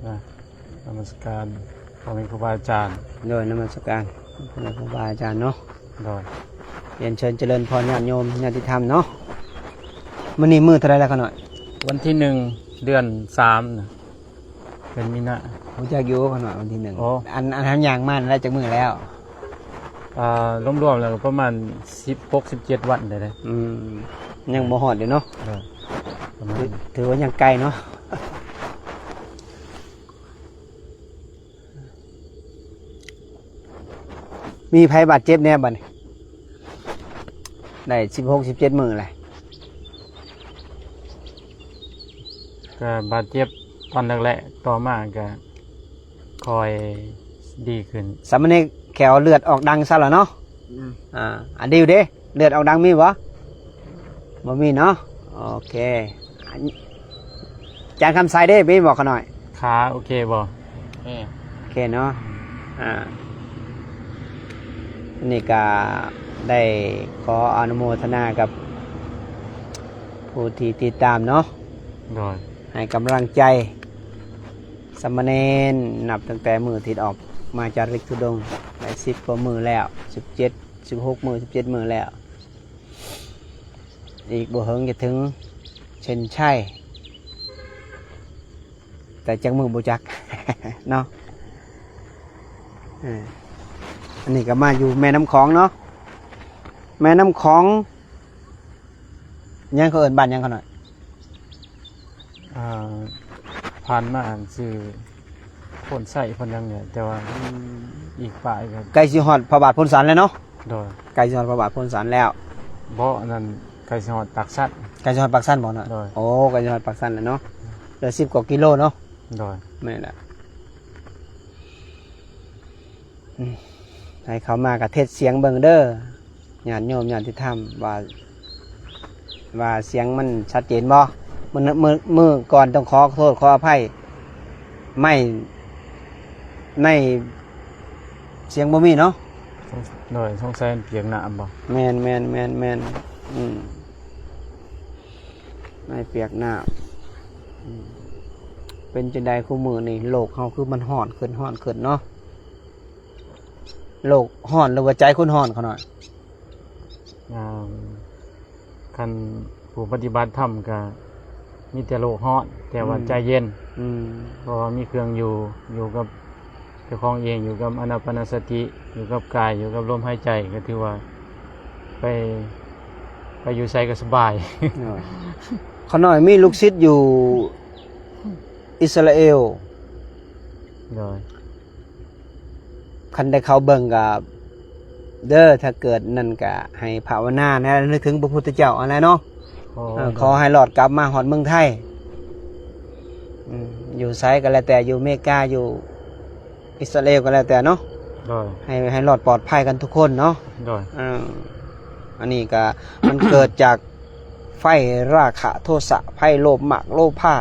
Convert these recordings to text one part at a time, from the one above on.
ນະ ນະມັດສະການພໍ່ແມ່ຄູບາອາຈານ. ໂດຍ ນະມັດສະການພໍ່ແມ່ຄູບາອາຈານເນາະ. ໂດຍ ຮຽນເຊີນຈະເລີນພອນ ຍາດໂຍມຍາດຕິທຳເນາະ. ມື້ນີ້ມື້ເທົ່າໃດແລ້ວຂະນ້ອຍ? ວັນທີໜຶ່ງ ເດືອນສາມນະ ເດືອນມີນາ. ຮູ້ຈັກຢູ່ຂະນ້ອຍ ວັນທີໜຶ່ງ. ໂອ້ ອັນ ອັນເຮົາຍ່າງມານັ້ນໄດ້ຈັກມື້ແລ້ວ? ອ່າ ລວມໆແລ້ວກໍປະມານສິບຫົກ ສິບເຈັດວັນໄດ້ເດ້. ອືມ ຍັງບໍ່ຮອດຢູ່ເນາະ. ເອີ ປະມານ ຖື ຖືວ່າຍັງໄກເນາະ. ມີໃຜບາດເຈັບແດ່ບັດນີ້? ໄດ້ສິບຫົກ ສິບເຈັດມື້ແຫຼະ. ກໍບາດເຈັບຕອນແລກໆ ຕໍ່ມາກໍຄ່ອຍດີຂຶ້ນ. ສາມະເນນແຂວເລືອດອອກດັງຊະລະເນາະ. ອືມ ອ່າ ອັນດິວເດ້ ເລືອດອອກດັງມີບໍ່? ບໍ່ມີເນາະ. ໂອເຄ ອາຈານຄຳໄຊເດ້ ມີບໍ່ຂະນ້ອຍ? ຂາໂອເຄບໍ່? ໂອເຄ ໂອເຄເນາະ. ອ່າ ອັນນີ້ກະໄດ້ຂໍອະນຸໂມທະນາກັບຜູ້ທີ່ຕິດຕາມເນາະ. ໂດຍ ໃຫ້ກຳລັງໃຈສາມະເນນ ນັບຕັ້ງແຕ່ມື້ທີ່ອອກມາຈາລິກທຸດົງ ໄດ້ສິບກວ່າມື້ແລ້ວ ສິບເຈັດ ສິບຫົກມື້ ສິບເຈັດມື້ແລ້ວ. ອີກບໍ່ເຫິງຈະເຖິງເສັ້ນໄຊ ແຕ່ຈັກມື້ບໍ່ຈັກເນາະ. ເອີ ອັນນີ້ກໍມາຢູ່ແມ່ນ້ຳຂອງເນາະ. ແມ່ນ້ຳຂອງ ຫຍັງເຂົາເອີ້ນ ບ້ານຫຍັງຂະນ້ອຍ? ອ່າ ຜ່ານມາອັນຊື່ໂພນໄຊໂພນຫຍັງນີ້ ແຕ່ວ່າ ອືມ ອີກປາຍກໍ ໃກ້ຊິຮອດພະບາດໂພນສັນແລ້ວເນາະ. ໂດຍ ໃກ້ຊິຮອດພະບາດໂພນສັນແລ້ວ. ບໍ່ ອັນນັ້ນໃກ້ຊິຮອດປາກຊັນ. ໃກ້ຊິຮອດປາກຊັນບໍ່ເນາະ? ໂດຍ ໂອ້ ໃກ້ຊິຮອດປາກຊັນແລ້ວເນາະ. ເຫຼືອສິບກວ່າກິໂລເນາະ. ໂດຍ ແມ່ນແຫຼະ. ອືມ ໃຫ້ເຂົ້າມາກະເທດສຽງເບິ່ງເດີ ຍາດໂຍມຍາດຕິທຳ ວ່າ ວ່າສຽງມັນຊັດເຈນບໍ່? ມື້ ມື້ ມື້ກ່ອນຕ້ອງຂໍໂທດຂໍອະໄພ ໄມ ໃນສຽງບໍ່ມີເນາະ. ໂດຍ ສົງໄສມັນປຽກນ້ຳບໍ່? ແມ່ນໆໆໆ ອືມ ໃນປຽກນ້ຳ. ອືມ ເປັນຈັ່ງໃດຄູ່ມື້ນີ້ ໂລກເຮົາຄືມັນຮ້ອນຂຶ້ນ ຮ້ອນຂຶ້ນເນາະ? ໂລກຮ້ອນ ຫຼືວ່າໃຈຄົນຮ້ອນຂະນ້ອຍ? ອ່າ ຄັນຜູ້ປະຕິບັດທຳກໍມີແຕ່ໂລກຮ້ອນ ແຕ່ວ່າ ອືມ ໃຈເຢັນ. ອືມ ເພາະວ່າມີເຄື່ອງຢູ່ ຢູ່ກັບເຈົ້າຂອງເອງ ຢູ່ກັບອານາປານະສະຕິ ຢູ່ກັບກາຍ ຢູ່ກັບລົມຫາຍໃຈ ກໍຖືວ່າໄປ ໄປຢູ່ໃສກໍສະບາຍ. ໂດຍ ຂະນ້ອຍມີລູກສິດຢູ່ອິດສະຣາເອວ. ໂດຍ ຄັນໄດ້ເຂົ້າເບິ່ງກໍເດີ ຖ້າເກີດນັ້ນກໍໃຫ້ພາວະນາແດ່ ລະນຶກເຖິງພະພຸດທະເຈົ້າຫັ້ນແຫຼະເນາະ. ໂອ້ ເອີ ໂດຍ ຂໍໃຫ້ລອດກັບມາຮອດເມືອງໄທ. ອືມ ຢູ່ໃສກໍແລ້ວແຕ່ ຢູ່ເມກາ ຢູ່ອິດສະຣາເອວກໍແລ້ວແຕ່ເນາະ. ໂດຍ ໃຫ້ ໃຫ້ລອດປອດໄພກັນທຸກຄົນເນາະ. ໂດຍ ເອີ ອັນນີ້ກໍມັນເກີດຈາກ ໄຟລາຄະໂທສະ ໄຟໂລບມາກໂລພາ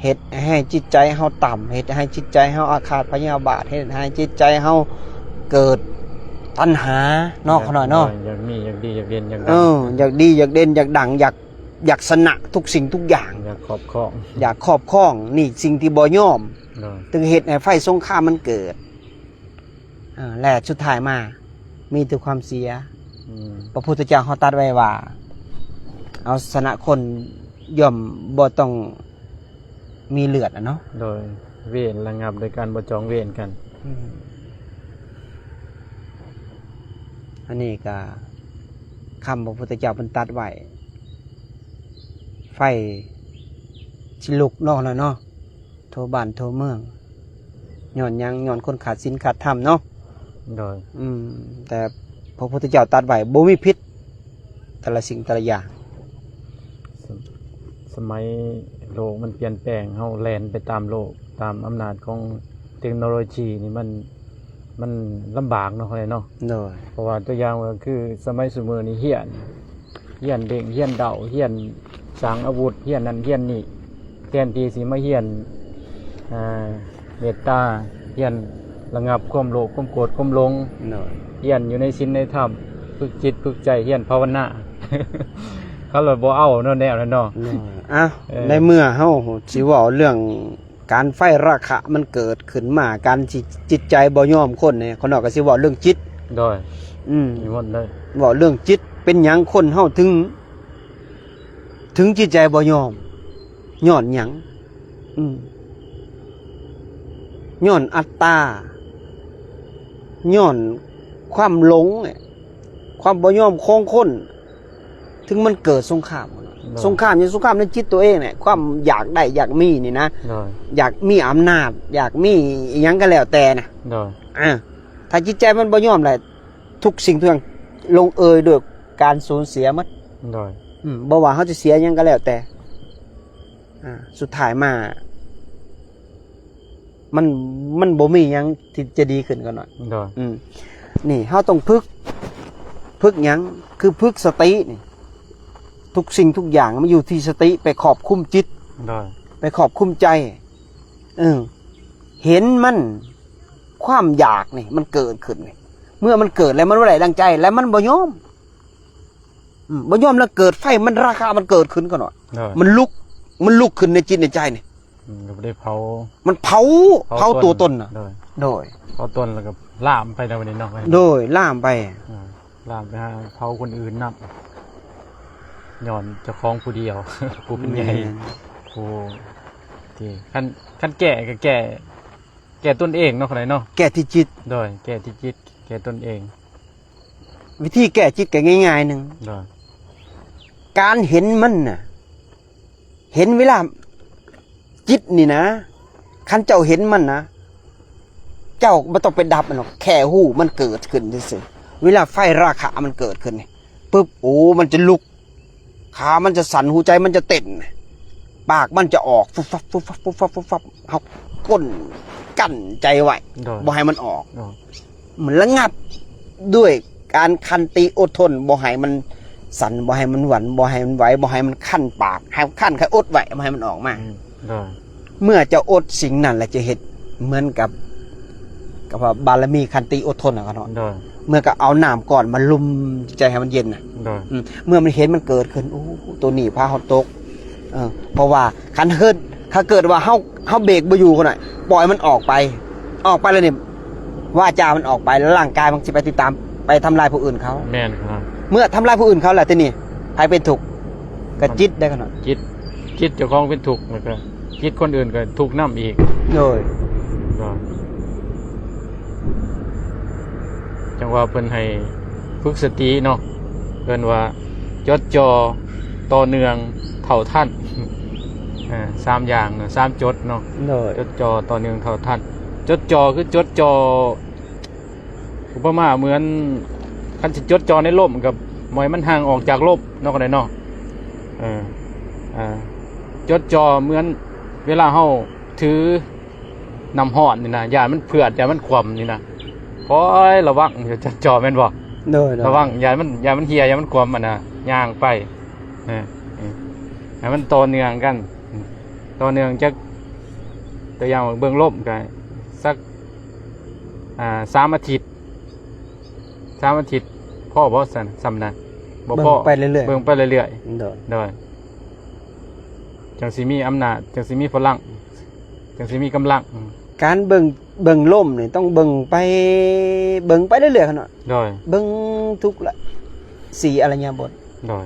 ເຮັດໃຫ້ຈິດໃຈເຮົາຕ່ຳ ເຮັດໃຫ້ຈິດໃຈເຮົາອາຄາດພະຍາບາດ ເຮັດໃຫ້ຈິດໃຈເຮົາເກີດຕັນຫາເນາະ ຢາກ ຂະນ້ອຍເນາະ. ຢາກມີ ຢາກດີ ຢາກເດັ່ນ ຢາກດັງ ເອີ ຢາກດີ ຢາກເດັ່ນ ຢາກດັງ ຢາກ ຢາກຊະນະທຸກສິ່ງທຸກຢ່າງ ຢາກຄອບຄອງ ຢາກຄອບຄອງ ນີ້ສິ່ງທີ່ບໍ່ຍອມ ໂດຍ ຈຶ່ງເຮັດໃຫ້ໄຟສົງຄາມມັນເກີດ. ເອີ ແລະສຸດທ້າຍມາມີແຕ່ຄວາມເສຍ. ອືມ ພະພຸດທະເຈົ້າເຮົາຕັດໄວ້ວ່າ ເອົາຊະນະຄົນຍ່ອມບໍ່ຕ້ອງມີເລືອດນະເນາະ. ໂດຍ ເວນລະງັບໂດຍການບໍ່ຈອງເວນກັນ. ອືມ ອັນນີ້ກະຄຳພະພຸດທະເຈົ້າເພິ່ນຕັດໄວ້ ໄຟຊິລຸກເນາະ ເນາະ. ທົ່ວບ້ານທົ່ວເມືອງ ຍ້ອນຫຍັງ? ຍ້ອນຄົນຂາດສິນຂາດທຳເນາະ. ໂດຍ ອືມ ແຕ່ພະພຸດທະເຈົ້າຕັດໄວ້ ບໍ່ມີຜິດ ແຕ່ລະສິ່ງແຕ່ລະຢ່າງ. ສະ ສະໄໝໂລກມັນປ່ຽນແປງ ເຮົາແລ່ນໄປຕາມໂລກ ຕາມອຳນາດຂອງເຕັກໂນໂລຈີນີ້ ມັນ ມັນລຳບາກເນາະ ເນາະ. ໂດຍ ເພາະວ່າຕົວຢ່າງວ່າ ຄືສະໄໝຊຸມື້ນີ້ ຮຽນ ຮຽນເດັງ ຮຽນເດົາ ຮຽນສ້າງອາວຸດ ຮຽນນັ້ນຮຽນນີ້ ແທນທີ່ຊິມາຮຽນ ອ່າ ເມດຕາ ຮຽນລະງັບຄວາມໂລບ ຄວາມໂກດ ຄວາມຫຼົງ. ໂດຍ ຮຽນຢູ່ໃນສິນໃນທຳ ຝຶກຈິດຝຶກໃຈ ຮຽນພາວະນາ ເຂົາລະບໍ່ເອົາເນາະ ແນວນັ້ນເນາະ. ໂດຍ ເອົ້າ ເອີ ໃນເມື່ອເຮົາຊິເວົ້າເລື່ອງ ການໄຟລາຄະມັນເກີດຂຶ້ນມາ ການທີ່ຈິດໃຈບໍ່ຍອມຄົນນີ້ ຂ້ານ້ອຍກໍຊິເວົ້າເລື່ອງຈິດ. ໂດຍ ອືມ ມີໝົດເລີຍ ເວົ້າເລື່ອງຈິດ ເປັນຫຍັງຄົນເຮົາເຖິງ ເຖິງຈິດໃຈບໍ່ຍອມ? ຍ້ອນຫຍັງ? ອືມ ຍ້ອນອັດຕາ ຍ້ອນຄວາມຫຼົງ ຄວາມບໍ່ຍອມຂອງຄົນ ເຖິງມັນເກີດສົງຄາມ. ໂດຍ ສົງຄາມຫຍັງ? ສົງຄາມໃນຈິດຕົວເອງແຫຼະ ຄວາມຢາກໄດ້ຢາກມີນີ້ນະ ໂດຍ ຢາກມີອຳນາດ ຢາກມີອີ່ຫຍັງກໍແລ້ວແຕ່ນະ. ໂດຍ ອາ ຖ້າຈິດໃຈມັນບໍ່ຍອມແຫຼະ ທຸກສິ່ງທຸກຢ່າງລົງເອຍດ້ວຍການສູນເສຍໝົດ. ໂດຍ ອືມ ບໍ່ວ່າເຮົາຈະເສຍຫຍັງກໍແລ້ວແຕ່ ອາ ສຸດທ້າຍມາ ມັນ ມັນບໍ່ມີຫຍັງທີ່ຈະດີຂຶ້ນກັນເນາະ. ໂດຍ ອືມ ນີ້ເຮົາຕ້ອງຝຶກ ຝຶກຫຍັງ? ຄືຝຶກສະຕິນີ້ ທຸກສິ່ງທຸກຢ່າງມັນຢູ່ທີ່ສະຕິ ໄປຄອບຄຸມຈິດ. ໂດຍ ໄປຄອບຄຸມໃຈ ເອີ ເຫັນມັນ ຄວາມຢາກນີ້ມັນເກີດຂຶ້ນນີ້ ເມື່ອມັນເກີດແລ້ວມັນບໍ່ໄດ້ດັ່ງໃຈ ແລ້ວມັນບໍ່ຍອມ ອືມ ບໍ່ຍອມແລ້ວເກີດໄຟ ມັນລາຄະມັນເກີດຂຶ້ນກໍໜ້ອຍ. ໂດຍ ມັນລຸກ ມັນລຸກຂຶ້ນໃນຈິດໃນໃຈນີ້ ອືມ ກໍໄດ້ເຜົາ ມັນເຜົາ ເຜົາ ເຜົາຕົວຕົນນະ. ໂດຍ ໂດຍ ເຜົາຕົນແລ້ວກໍລາມໄປໃນວັນນີ້ເນາະ. ໂດຍ ລາມໄປ ອ່າ ລາມໄປຫາເຜົາຄົນອື່ນນຳ ຍ້ອນເຈົ້າຂອງຜູ້ດຽວ ຜູ້ເປັນໃຫຍ່ ແມ່ນ ຜູ້ທີ່ ຄັນ ຄັນແກ້ກໍແກ້ ແກ້ຕົນເອງເນາະ ເນາະ ແກ້ທີ່ຈິດ. ໂດຍ ແກ້ທີ່ຈິດ ແກ້ຕົນເອງ. ວິທີແກ້ຈິດກໍງ່າຍໆໜຶ່ງ ໂດຍ ການເຫັນມັນນະ ເຫັນເວລາ ຈິດນີ້ນະ ຄັນເຈົ້າເຫັນມັນນະ ເຈົ້າບໍ່ຕ້ອງໄປດັບມັນດອກ ແຄ່ຮູ້ມັນເກີດຂຶ້ນຊື່ໆ. ເວລາໄຟລາຄະມັນເກີດຂຶ້ນນີ້ປຶບ ໂອ້ ມັນຈະລຸກ ຂາມັນຈະສັ່ນ ຫົວໃຈມັນຈະເຕັ້ນ ປາກມັນຈະອອກ ຟຸບຟັບ ຟຸບຟັບ ຟຸບຟັບ ຟຸບຟັບ ເຮົາກົ້ນກັ້ນໃຈໄວ້ ໂດຍ ບໍ່ໃຫ້ມັນອອກ ໂດຍ ມັນລະງັບດ້ວຍການຂັນຕິອົດທົນ ບໍ່ໃຫ້ມັນສັ່ນ ບໍ່ໃຫ້ມັນຫວັ່ນ ບໍ່ໃຫ້ມັນໄຫວ ບໍ່ໃຫ້ມັນຄັນປາກ ໃຫ້ມັນຄັນ ໃຫ້ອົດໄວ້ ບໍ່ໃຫ້ມັນອອກມາ ອືມ ໂດຍ ເມື່ອເຈົ້າອົດສິ່ງນັ້ນແລ້ວ ຈະເຮັດເໝືອນກັບ ກັບວ່າບາລະມີຂັນຕິອົດທົນນະເນາະ ໂດຍ ເມື່ອກໍເອົານ້ຳກ້ອນມາລຸມໃຈໃຫ້ມັນເຢັນນະ ໂດຍ ອືມ ເມື່ອມັນເຫັນມັນເກີດຂຶ້ນ ໂອ້ ໂຕນີ້ພາເຮົາຕົກ ເອີ ເພາະວ່າຄັນເຮີດ ຖ້າເກີດວ່າເຮົາ ເຮົາເບຣກບໍ່ຢູ່ພຸ້ນນະ ປ່ອຍມັນອອກໄປ ອອກໄປແລ້ວນີ້ ວາຈາມັນອອກໄປ ແລ້ວຮ່າງກາຍມັນຊິໄປຕິດຕາມ ໄປທຳລາຍຜູ້ອື່ນເຂົາ ແມ່ນຄັບ ເມື່ອທຳລາຍຜູ້ອື່ນເຂົາແລ້ວ ທີນີ້ໃຜເປັນທຸກ? ກໍຈິດໄດ໋ຂະນ້ອຍ ຈິດ ຈິດເຈົ້າຂອງເປັນທຸກ ແລ້ວກໍຈິດຄົນອື່ນກໍທຸກນຳອີກ ໂດຍ ໂດຍ ຈັ່ງວ່າເພິ່ນໃຫ້ຝຶກສະຕິເນາະ ເອີ້ນວ່າຈົດຈ່ອ ຕໍ່ເນື່ອງ ເທົ່າທັນ ເອີ ສາມຢ່າງເນາະ ສາມຈົດເນາະ ໂດຍ ຈົດຈ່ອ ຕໍ່ເນື່ອງ ເທົ່າທັນ ຈົດຈ່ອຄືຈົດຈ່ອ ອຸປະມາເໝືອນ ຄັນຊິຈົດຈ່ອໃນລົມ ກໍບໍ່ໃຫ້ມັນຫ່າງອອກຈາກລົມເນາະ ກໍໄດ້ເນາະ ເອີ ອ່າ ຈົດຈ່ອເໝືອນເວລາເຮົາຖືນ້ຳຮ້ອນນີ້ນະ ຢ້ານມັນເຜືອດ ຢ້ານມັນຂວ້ຳນີ້ນະ ຄອຍລະວັງ ຈົດຈ່ອແມ່ນບໍ່? ໂດຍ ໂດຍ ລະວັງ ຢ້ານມັນ ຢ້ານມັນເຫ່ຍ ຢ້ານມັນຂວ້ຳ ອັນນະ ຍ່າງໄປ ເອີ ເອີ ໃຫ້ມັນຕໍ່ເນື່ອງກັນ ຕໍ່ເນື່ອງຈັກ ຕົວຢ່າງວ່າເບິ່ງລົມກໍສັກ ອ່າ ສາມອາທິດ ສາມອາທິດພໍບໍ່ຊັ້ນ ສ່ຳນັ້ນບໍ່ພໍ ເບິ່ງໄປເລື້ອຍໆ ເບິ່ງໄປເລື້ອຍໆ ໂດຍ ໂດຍ ຈັ່ງຊິມີອຳນາດ ຈັ່ງຊິມີພະລັງ ຈັ່ງຊິມີກຳລັງ ອືມ ການເບິ່ງ ເບິ່ງລົມນີ້ຕ້ອງເບິ່ງໄປ ເບິ່ງໄປເລື້ອຍໆ ຂະນ້ອຍ ໂດຍ ເບິ່ງທຸກລະ ສີ່ອະລິຍະບົດ ໂດຍ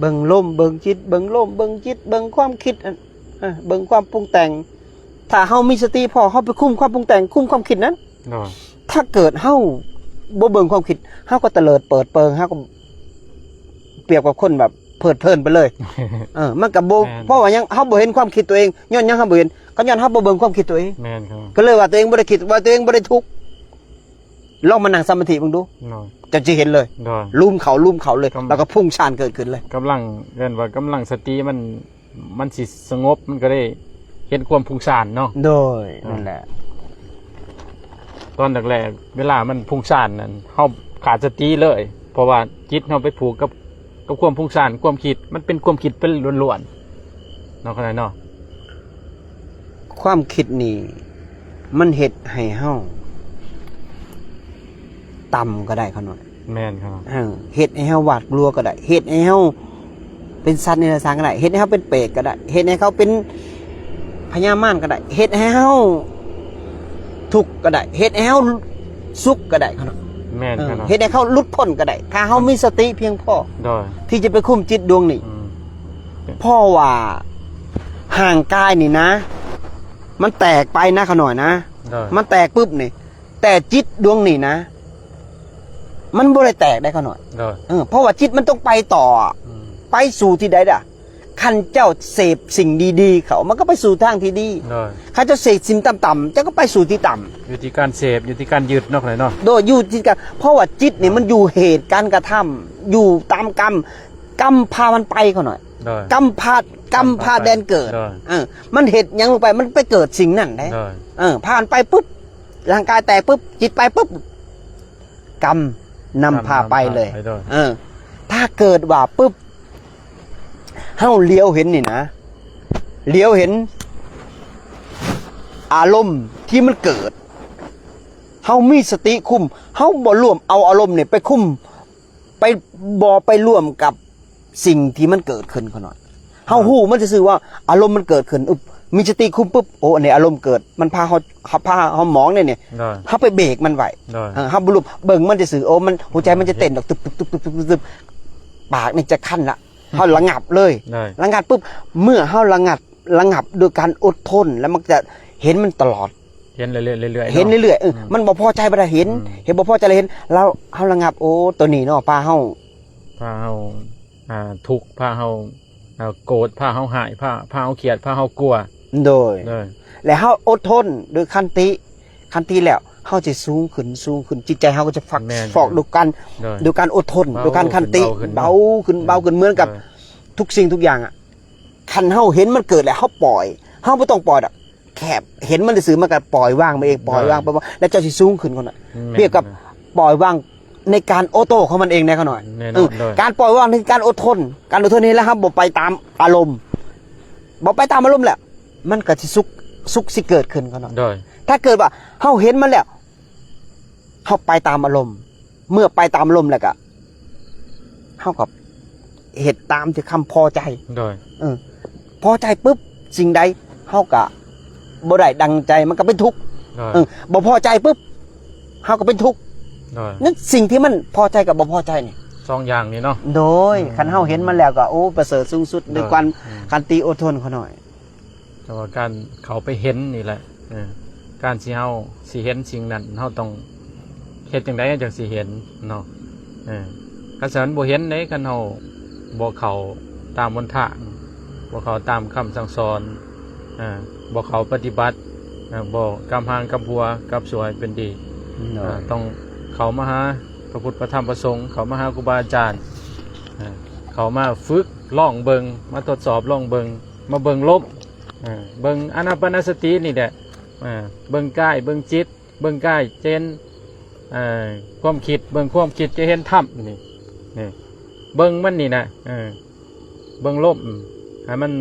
ເບິ່ງລົມ ເບິ່ງຈິດ ເບິ່ງລົມ ເບິ່ງຈິດ ເບິ່ງຄວາມຄິດ ເອີ ເບິ່ງຄວາມປຸງແຕ່ງ ຖ້າເຮົາມີສະຕິພໍ ເຮົາໄປຄຸມຄວາມປຸງແຕ່ງ ຄຸມຄວາມຄິດນັ້ນ ໂດຍ ຖ້າເກີດເຮົາບໍ່ເບິ່ງຄວາມຄິດ ເຮົາກໍຕະເລີດເປີດເປີງ ເຮົາກໍປຽບກັບຄົນແບບເພີດເພີນໄປເລີຍ ເອີ ມັນກໍບໍ່ ແມ່ນ ເພາະວ່າຫຍັງ ເຮົາບໍ່ເຫັນຄວາມຄິດຕົວເອງ ຍ້ອນຫຍັງເຮົາບໍ່ເຫັນ ກໍຍ້ອນເຮົາບໍ່ເບິ່ງຄວາມຄິດຕົວເອງ ແມ່ນຄັບ ກໍເລີຍວ່າຕົວເອງບໍ່ໄດ້ຄິດ ວ່າຕົວເອງບໍ່ໄດ້ທຸກ ລອງມານັ່ງສະມາທິເບິ່ງດູ ໂດຍ ເຈົ້າຈະເຫັນເລີຍ ໂດຍ ລູມເຂົ້າ ລູມເຂົ້າເລີຍ ກຳ ແລ້ວກໍພຸ້ງຊານເກີດຂຶ້ນເລີຍ ກຳລັງ ເອີ້ນວ່າກຳລັງສະຕິມັນ ມັນຊິສະຫງົບ ມັນກໍໄດ້ເຫັນຄວາມຟຸ້ງຊານເນາະ ໂດຍ ອ່າ ນັ້ນແຫຼະ ຕອນແລກໆ ເວລາມັນຟຸ້ງຊານນັ້ນ ເຮົາຂາດສະຕິເລີຍ ເພາະວ່າຈິດເຮົາໄປຜູກກັບ ກັບຄວາມຟຸ້ງຊານ ຄວາມຄິດ ມັນເປັນຄວາມຄິດໄປລ້ວນໆ ເນາະ ຂະນ້ອຍເນາະ ຄວາມຄິດນີ້ມັນເຮັດໃຫ້ເຮົາຕ່ຳກໍໄດ້ ຂະນ້ອຍ ແມ່ນຄັບ ເອີ ເຮັດໃຫ້ເຮົາຫວາດກົວກໍໄດ້ ເຮັດໃຫ້ເຮົາເປັນສັດເດຍລະສານກໍໄດ້ ເຮັດໃຫ້ເຮົາເປັນເປດກໍໄດ້ ເຮັດໃຫ້ເຮົາເປັນ ພະຍາມານກໍໄດ້ ເຮັດໃຫ້ເຮົາທຸກກໍໄດ້ ເຮັດໃຫ້ເຮົາສຸກກໍໄດ້ ແມ່ນ ເອີ ເຮັດໃຫ້ເຮົາຫຼຸດພົ້ນກໍໄດ້ ຖ້າເຮົາມີສະຕິພຽງພໍ ໂດຍ ທີ່ຈະໄປຄຸມຈິດດວງນີ້ ອືມ ເພາະວ່າຮ່າງກາຍນີ້ນະ ມັນແຕກໄປນະ ຂະນ້ອຍນະ ໂດຍ ມັນແຕກປຶບນີ້ ແຕ່ຈິດດວງນີ້ນະ ມັນບໍ່ໄດ້ແຕກໄດ້ ຂະນ້ອຍ ໂດຍ ເອີ ເພາະວ່າຈິດມັນຕ້ອງໄປຕໍ່ ອືມ ໄປສູ່ທີ່ໃດດະ? ຄັນເຈົ້າເສບສິ່ງດີໆເຂົ້າ ມັນກໍໄປສູ່ທາງທີ່ດີ ໂດຍ ຄັນເຈົ້າເສບສິ່ງຕ່ຳໆ ເຈົ້າກໍໄປສູ່ທີ່ຕ່ຳ ຢູ່ທີ່ການເສບ ຢູ່ທີ່ການຍຶດເນາະ ເນາະ ໂດຍ ຢູ່ທີ່ການ ເພາະວ່າຈິດນີ້ມັນຢູ່ເຫດການກະທຳ ຢູ່ຕາມກຳ ກຳພາມັນໄປ ຂະນ້ອຍ ໂດຍ ກຳພາ ກຳພາແດນເກີດ ໂດຍ ເອີ ມັນເຮັດຫຍັງລົງໄປ ມັນໄປເກີດສິ່ງນັ້ນເດ້ ໂດຍ ເອີ ພາມັນໄປປຶບ ຮ່າງກາຍແຕກປຶບ ຈິດໄປປຶບ ກຳນຳພາໄປເລີຍ ກຳນຳພາໄປ ໂດຍ ເອີ ຖ້າເກີດວ່າປຶບ ເຮົາຫຼຽວເຫັນນີ້ນະ ຫຼຽວເຫັນອາລົມທີ່ມັນເກີດ ເຮົາມີສະຕິຄຸມ ເຮົາບໍ່ລວມເອົາອາລົມນີ້ໄປຄຸມ ໄປ ບໍ່ໄປລວມກັບສິ່ງທີ່ມັນເກີດຂຶ້ນ ຂະນ້ອຍ ເຮົາຮູ້ມັນຊື່ໆວ່າອາລົມມັນເກີດຂຶ້ນ ອຶບ ມີສະຕິຄຸມປຶບ ໂອ້ ອັນນີ້ອາລົມເກີດ ມັນພາເຮົາ ພາເຮົາໝອງເດ້ນີ້ ໂດຍ ເຮົາໄປເບຣກມັນໄວ້ ໂດຍ ເອີ ເຮົາບໍ່ລວມ ເບິ່ງມັນຊື່ໆ ໂອ້ ມັນ ຫົວໃຈມັນຈະເຕັ້ນດອກ ຕຶບໆໆໆ ປາກນີ້ຈະຄັນລະ ເຮົາລະງັບເລີຍ ໂດຍ ລະງັບປຶບ ເມື່ອເຮົາລະງັບ ລະງັບໂດຍການອົດທົນ ແລ້ວມັນຈະເຫັນມັນຕະຫຼອດ ເຫັນເລື້ອຍໆ ເຫັນເລື້ອຍໆ ເນາະ ເອີ ອືມ ມັນບໍ່ພໍໃຈບັດເຫັນ ອືມ ເຫັນບໍ່ພໍໃຈແລ້ວເຫັນ ແລ້ວເຮົາລະງັບ ໂອ້ ໂຕນີ້ເນາະ ພາເຮົາ ພາເຮົາ ອ່າ ທຸກ ພາເຮົາ ອ່າ ໂກດ ພາເຮົາຮ້າຍ ພາ ພາເຮົາຄຽດ ພາເຮົາກົວ ໂດຍ ໂດຍ ແລະເຮົາອົດທົນໂດຍຂັນຕິ ຂັນຕິແລ້ວ ເຮົາຈະສູງຂຶ້ນ ສູງຂຶ້ນ ຈິດໃຈເຮົາກໍຈະຟັກ ແມ່ນ ຟອກ ໂດຍການ ໂດຍ ໂດຍການອົດທົນ ເບົາ ໂດຍການຂັນຕິ ຂຶ້ນ ເບົາຂຶ້ນ ເບົາຂຶ້ນ ເນາະ ເໝືອນກັບ ໂດຍ ທຸກສິ່ງທຸກຢ່າງອະ ຄັນເຮົາເຫັນມັນເກີດແລ້ວ ເຮົາປ່ອຍ ເຮົາບໍ່ຕ້ອງປ່ອຍດອກ ແຄ່ເຫັນມັນຊື່ໆ ມັນກໍປ່ອຍວາງໄປເອງ ປ່ອຍວາງໄປ ໂດຍ ແລ້ວເຈົ້າຊິສູງຂຶ້ນກ່ອນນະ ແມ່ນ ປຽບກັບ ແມ່ນ ປ່ອຍວາງໃນການໂອໂຕ້ຂອງມັນເອງນະ ຂະນ້ອຍ ແນ່ນອນ ເອີ ໂດຍ ການປ່ອຍວາງໃນການອົດທົນ ການອົດທົນນີ້ແຫຼະ ເຮົາບໍ່ໄປຕາມອາລົມ ບໍ່ໄປຕາມອາລົມແລ້ວ ມັນກໍຊິສຸກ ສຸກຊິເກີດຂຶ້ນ ຂະນ້ອຍ ໂດຍ ຖ້າເກີດວ່າເຮົາເຫັນມັນແລ້ວ ເຮົາໄປຕາມອາລົມ ເມື່ອໄປຕາມອາລົມແລ້ວກະ ເຮົາກໍເຮັດຕາມທີ່ຄຳພໍໃຈ ໂດຍ ເອີ ພໍໃຈປຶບ ສິ່ງໃດເຮົາກະບໍ່ໄດ້ດັ່ງໃຈ ມັນກໍເປັນທຸກ ໂດຍ ເອີ ບໍ່ພໍໃຈປຶບ ເຮົາກໍເປັນທຸກ ໂດຍ ນັ້ນ ສິ່ງທີ່ມັນພໍໃຈກັບບໍ່ພໍໃຈນີ້ ສອງຢ່າງນີ້ເນາະ ໂດຍ ອືມ ຄັນເຮົາເຫັນມັນແລ້ວກໍ ໂອ້ ປະເສີດສູງສຸດ ໂດຍ ໃນການ ອືມ ຂັນຕິອົດທົນ ຂະນ້ອຍ ແຕ່ວ່າການເຂົ້າໄປເຫັນນີ້ແຫຼະ ເອີ ການທີ່ເຮົາຊິເຫັນສິ່ງນັ້ນ ເຮົາຕ້ອງເຮັດຈັ່ງໃດຈັ່ງຊິເຫັນເນາະ ເອີ ຄັນຊັ້ນມັນບໍ່ເຫັນເດ້ ຄັນເຮົາບໍ່ເຂົ້າຕາມຫົນທາງ ບໍ່ເຂົ້າຕາມຄຳສັ່ງສອນ ເອີ ບໍ່ເຂົ້າປະຕິບັດ ເອີ ບໍ່ກັບຮ່າງກັບຫົວ ກັບຊົ່ວໃຫ້ເປັນດີ ໂດຍ ເອີ ຕ້ອງເຂົ້າມາຫາພະພຸດພະທຳພະສົງ ເຂົ້າມາຫາຄູບາອາຈານ ເອີ ເຂົ້າມາຝຶກລອງເບິ່ງ ມາທົດສອບລອງເບິ່ງ ມາເບິ່ງລົມ ເອີ ເບິ່ງອານາປານະສະຕິນີ້ແຫຼະ ເອີ ເບິ່ງກາຍ ເບິ່ງຈິດ ເບິ່ງກາຍເຫັນ ເອີ ຄວາມຄິດ ເບິ່ງຄວາມຄິດຈະເຫັນທຳ ນີ້ ນີ້ ເບິ່ງມັນນີ້ນະ ເອີ ເບິ່ງລົມ ໃຫ້ມັນ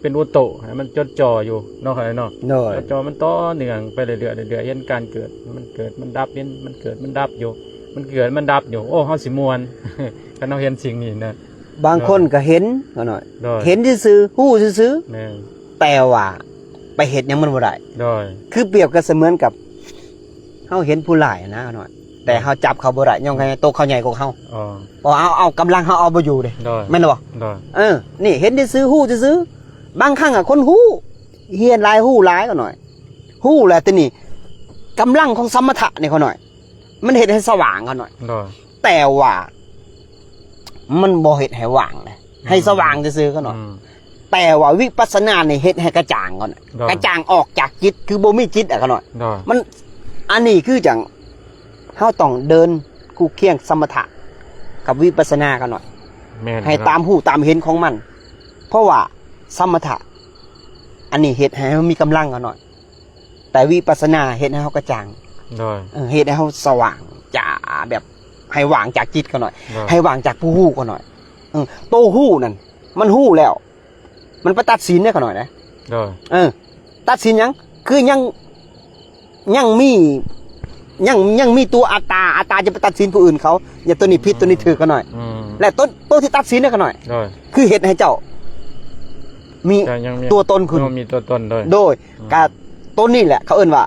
ເປັນອຸໂຕ ໃຫ້ມັນຈົດຈ່ອຢູ່ເນາະ ເນາະ ໂດຍ ຈົດຈ່ອມັນຕໍ່ເນື່ອງໄປເລື້ອຍໆ ເລື້ອຍໆ ເຫັນການເກີດ ມັນເກີດ ມັນດັບ ເຫັນມັນເກີດ ມັນດັບຢູ່ ມັນເກີດ ມັນດັບຢູ່ ໂອ້ ເຮົາຊິມ່ວນ ຄັນເຮົາເຫັນສິ່ງນີ້ນະ ບາງຄົນກໍເຫັນ ໂດຍ ຂະນ້ອຍ ໂດຍ ເຫັນຊື່ໆ ຮູ້ຊື່ໆ ແມ່ນ ແຕ່ວ່າໄປເຮັດຫຍັງມັນບໍ່ໄດ້ ໂດຍ ຄືປຽບກັນສະເໝືອນກັບ ເຮົາເຫັນຜູ້ຮ້າຍນະ ຂະນ້ອຍ ແຕ່ເຮົາຈັບເຂົາບໍ່ໄດ້ ຍ້ອນໂຕເຂົາໃຫຍ່ກວ່າເຮົາ ອໍ ເອົາ ເອົາ ເອົາກຳລັງເຮົາເອົາບໍ່ຢູ່ເດ້ ໂດຍ ແມ່ນບໍ່? ໂດຍ ເອີ ນີ້ເຫັນຊື່ໆ ຮູ້ຊື່ໆ ບາງຄັ້ງອະ ຄົນຮູ້ ຮຽນຫຼາຍ ຮູ້ຫຼາຍ ຂະນ້ອຍ ຮູ້ແລ້ວ ແຕ່ນີ້ກຳລັງຂອງສະມະຖະນີ້ ຂະນ້ອຍ ມັນເຮັດໃຫ້ສະຫວ່າງ ຂະນ້ອຍ ໂດຍ ແຕ່ວ່າມັນບໍ່ເຮັດໃຫ້ຫວ່າງເດ້ ໃຫ້ສະຫວ່າງຊື່ໆ ຂະນ້ອຍ ອືມ ແຕ່ວ່າວິປັດສະນານີ້ເຮັດໃຫ້ກະຈ່າງກ່ອນ ໂດຍ ກະຈ່າງອອກຈາກຈິດ ຄືບໍ່ມີຈິດອະ ຂະນ້ອຍ ໂດຍ ມັນ ອັນນີ້ຄືຈັ່ງເຮົາຕ້ອງເດີນຄູ່ຄຽງສະມະຖະກັບວິປັດສະນາ ຂະນ້ອຍ ແມ່ນ ໃຫ້ຕາມຮູ້ຕາມເຫັນຂອງມັນ ເພາະວ່າສະມະຖະອັນນີ້ເຮັດໃຫ້ເຮົາມີກຳລັງ ຂະນ້ອຍ ແຕ່ວິປັດສະນາເຮັດໃຫ້ເຮົາກະຈ່າງ ໂດຍ ເອີ ເຮັດໃຫ້ເຮົາສະຫວ່າງ ຈາ ແບບໃຫ້ຫວ່າງຈາກຈິດ ຂະນ້ອຍ ໂດຍ ໃຫ້ຫວ່າງຈາກຜູ້ຮູ້ ຂະນ້ອຍ ເອີ ໂຕຮູ້ນັ້ນ ມັນຮູ້ແລ້ວ ມັນໄປຕັດສິນເດ້ ຂະນ້ອຍເດ້ ໂດຍ ເອີ ຕັດສິນຫຍັງ? ຄືຍັງ ຍັງມີ ຍັງ ຍັງມີຕົວອັດຕາ ອັດຕາຈະໄປຕັດສິນຜູ້ອື່ນເຂົາ ວ່າໂຕນີ້ຜິດ ໂຕນີ້ຖືກ ຂະນ້ອຍ ອືມ ແລະ ໂຕ ໂຕທີ່ຕັດສິນເດ້ ຂະນ້ອຍ ໂດຍ ຄືເຮັດໃຫ້ເຈົ້າ ມີ ກໍຍັງມີ ຕົວຕົນຂຶ້ນ ຍັງມີຕົວຕົນ ໂດຍ ໂດຍ ອືມ ກະໂຕນີ້ແຫຼະ ເຂົາເອີ້ນວ່າ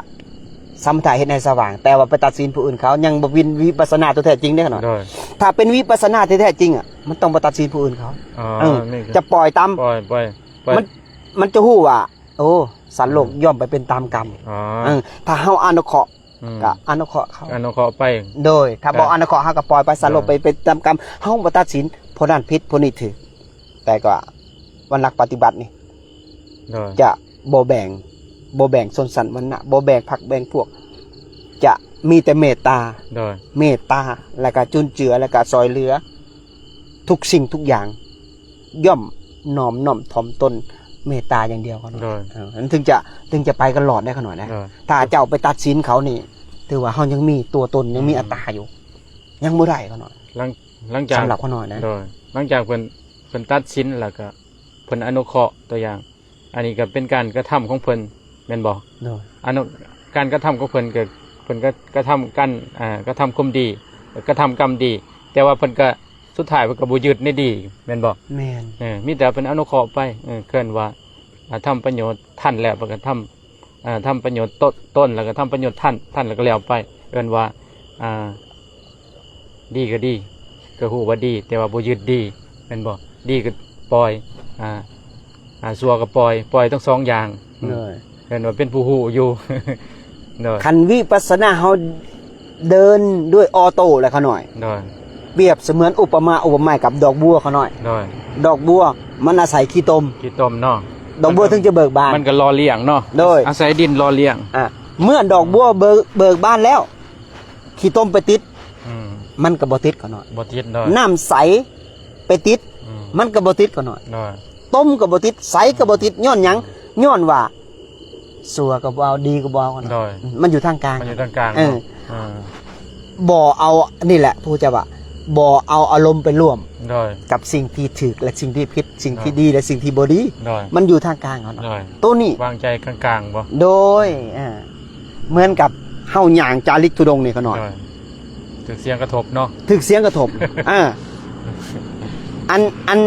ສະມະຖະເຮັດໃຫ້ສະຫວ່າງ ແຕ່ວ່າໄປຕັດສິນຜູ້ອື່ນ ເຂົາຍັງບໍ່ເປັນວິປັດສະນາຕົວແທ້ຈິງເດ້ ຂະນ້ອຍ ໂດຍ ຖ້າເປັນວິປັດສະນາທີ່ແທ້ຈິງອະ ມັນຕ້ອງບໍ່ຕັດສິນຜູ້ອື່ນເຂົາ ອໍ ເອີ ນີ້ຄື ຈະປ່ອຍຕາມ ປ່ອຍ ປ່ອຍ ປ່ອຍ ມັນ ມັນຈະຮູ້ວ່າ ໂອ້ ສັດໂລກ ອືມ ຍ່ອມໄປເປັນຕາມກຳ ອໍ ເອີ ຖ້າເຮົາອະນຸເຄາະ ອືມ ກະອະນຸເຄາະເຂົາ ອະນຸເຄາະໄປ ໂດຍ ຖ້າບໍ່ ກະ ອະນຸເຄາະ ເຮົາກະປ່ອຍໄປ ສັດໂລກ ໂດຍ ໄປ ໄປຕາມກຳ ເຮົາບໍ່ຕັດສິນ ຜູ້ນັ້ນຜິດ ຜູ້ນີ້ຖືກ ແຕ່ກໍວ່ານັກປະຕິບັດນີ້ ໂດຍ ຈະບໍ່ແບ່ງ ບໍ່ແບ່ງຊົນຊັ້ນວັນນະ ບໍ່ແບ່ງພັກແບ່ງພວກ ຈະມີແຕ່ເມດຕາ ໂດຍ ເມດຕາ ແລ້ວກະຈຸນເຈືອ ແລ້ວກະຊ່ອຍເຫຼືອ ທຸກສິ່ງທຸກຢ່າງ ຍ່ອມນອບນ້ອມຖ່ອມຕົນເມດຕາຢ່າງດຽວ ຂະນ້ອຍ ໂດຍ ເອີ ມັນເຖິງຈະ ເຖິງຈະໄປກັນລອດໄດ້ ຂະນ້ອຍນະ ໂດຍ ຖ້າເຈົ້າໄປຕັດສິນເຂົານີ້ ຖືວ່າເຮົາຍັງມີຕົວຕົນ ຍັງມີ ອືມ ອັດຕາຢູ່ ຍັງບໍ່ໄດ້ ຂະນ້ອຍ ຫຼັງ ຫຼັງຈາກ ສຳລັບຂະນ້ອຍນະ ໂດຍ ຫຼັງຈາກເພິ່ນ ເພິ່ນຕັດສິນແລ້ວກະ ເພິ່ນອະນຸເຄາະ ຕົວຢ່າງ ອັນນີ້ກໍເປັນການກະທຳຂອງເພິ່ນ ແມ່ນບໍ່? ໂດຍ ອັນນັ້ນ ການກະທຳຂອງເພິ່ນກໍ ເພິ່ນກໍກະທຳການ ອ່າ ກະທຳຄວາມດີ ກະທຳກຳດີ ແຕ່ວ່າເພິ່ນກໍ ສຸດທ້າຍເພິ່ນກໍບໍ່ຍຶດໃນດີ ແມ່ນບໍ່? ແມ່ນ ເອີ ມີແຕ່ເພິ່ນອະນຸເຄາະໄປ ເອີ ເອີ້ນວ່າ ອ່າ ທຳປະໂຫຍດທ່ານແລ້ວ ເພິ່ນກໍທຳ ອ່າ ທຳປະໂຫຍດຕົນ ຕົນ ແລ້ວກໍທຳປະໂຫຍດທ່ານ ທ່ານແລ້ວກໍແລ້ວໄປ ເອີ້ນວ່າ ອ່າ ດີກໍດີ ກໍຮູ້ວ່າດີ ແຕ່ວ່າບໍ່ຍຶດດີ ແມ່ນບໍ່? ດີກໍປ່ອຍ ອ່າ ອ່າ ຊົ່ວກໍປ່ອຍ ປ່ອຍທັງສອງຢ່າງ ໂດຍ ເອີ້ນວ່າເປັນຜູ້ຮູ້ຢູ່ ໂດຍ ຄັນວິປັດສະນາເຮົາເດີນດ້ວຍອໍໂຕ້ແຫຼະ ຂະນ້ອຍ ໂດຍ ປຽບສະເໝືອນອຸປະມາອຸປະໄມກັບດອກບົວ ຂະນ້ອຍ ໂດຍ ດອກບົວມັນອາໄສຂີ້ຕົມ ຂີ້ຕົມເນາະ ດອກບົວເຖິງຈະເບີກບານ ມັນກໍຫຼໍ່ລ້ຽງເນາະ ໂດຍ ອາໄສດິນຫຼໍ່ລ້ຽງ ອ່າ ເມື່ອດອກບົວເບີກ ເບີກບານແລ້ວ ຂີ້ຕົມໄປຕິດ ອືມ ມັນກໍບໍ່ຕິດ ຂະນ້ອຍ ບໍ່ຕິດ ໂດຍ ນ້ຳໃສໄປຕິດ ອືມ ມັນກໍບໍ່ຕິດ ຂະນ້ອຍ ໂດຍ ຕົມກໍບໍ່ຕິດ ໃສກໍບໍ່ຕິດ ຍ້ອນຫຍັງ? ອືມ ຍ້ອນວ່າ ຊົ່ວກໍບໍ່ເອົາ ດີກໍບໍ່ເອົາ ຂະນ້ອຍ ໂດຍ ມັນຢູ່ທາງກາງ ມັນຢູ່ທາງກາງ ເອີ ເນາະ ເອີ ບໍ່ເອົາ ນີ້ແຫຼະ ພະພຸດທະເຈົ້າວ່າ ບໍ່ເອົາອາລົມໄປຮ່ວມ ໂດຍ ກັບສິ່ງທີ່ຖືກ ແລະ ສິ່ງທີ່ຜິດ ສິ່ງທີ່ ໂດຍ ດີ ແລະ ສິ່ງທີ່ບໍ່ດີ ໂດຍ ມັນຢູ່ທາງກາງ ຂະນ້ອຍ ໂດຍ ໂຕນີ້ ວາງໃຈກາງໆບໍ່? ໂດຍ ເອີ ເໝືອນກັບເຮົາຍ່າງຈາລິກທຸດົງນີ້ ຂະນ້ອຍ ໂດຍ ຖືກສຽງກະທົບເນາະ ຖືກສຽງກະທົບ ເອີ ອັນ ອັນ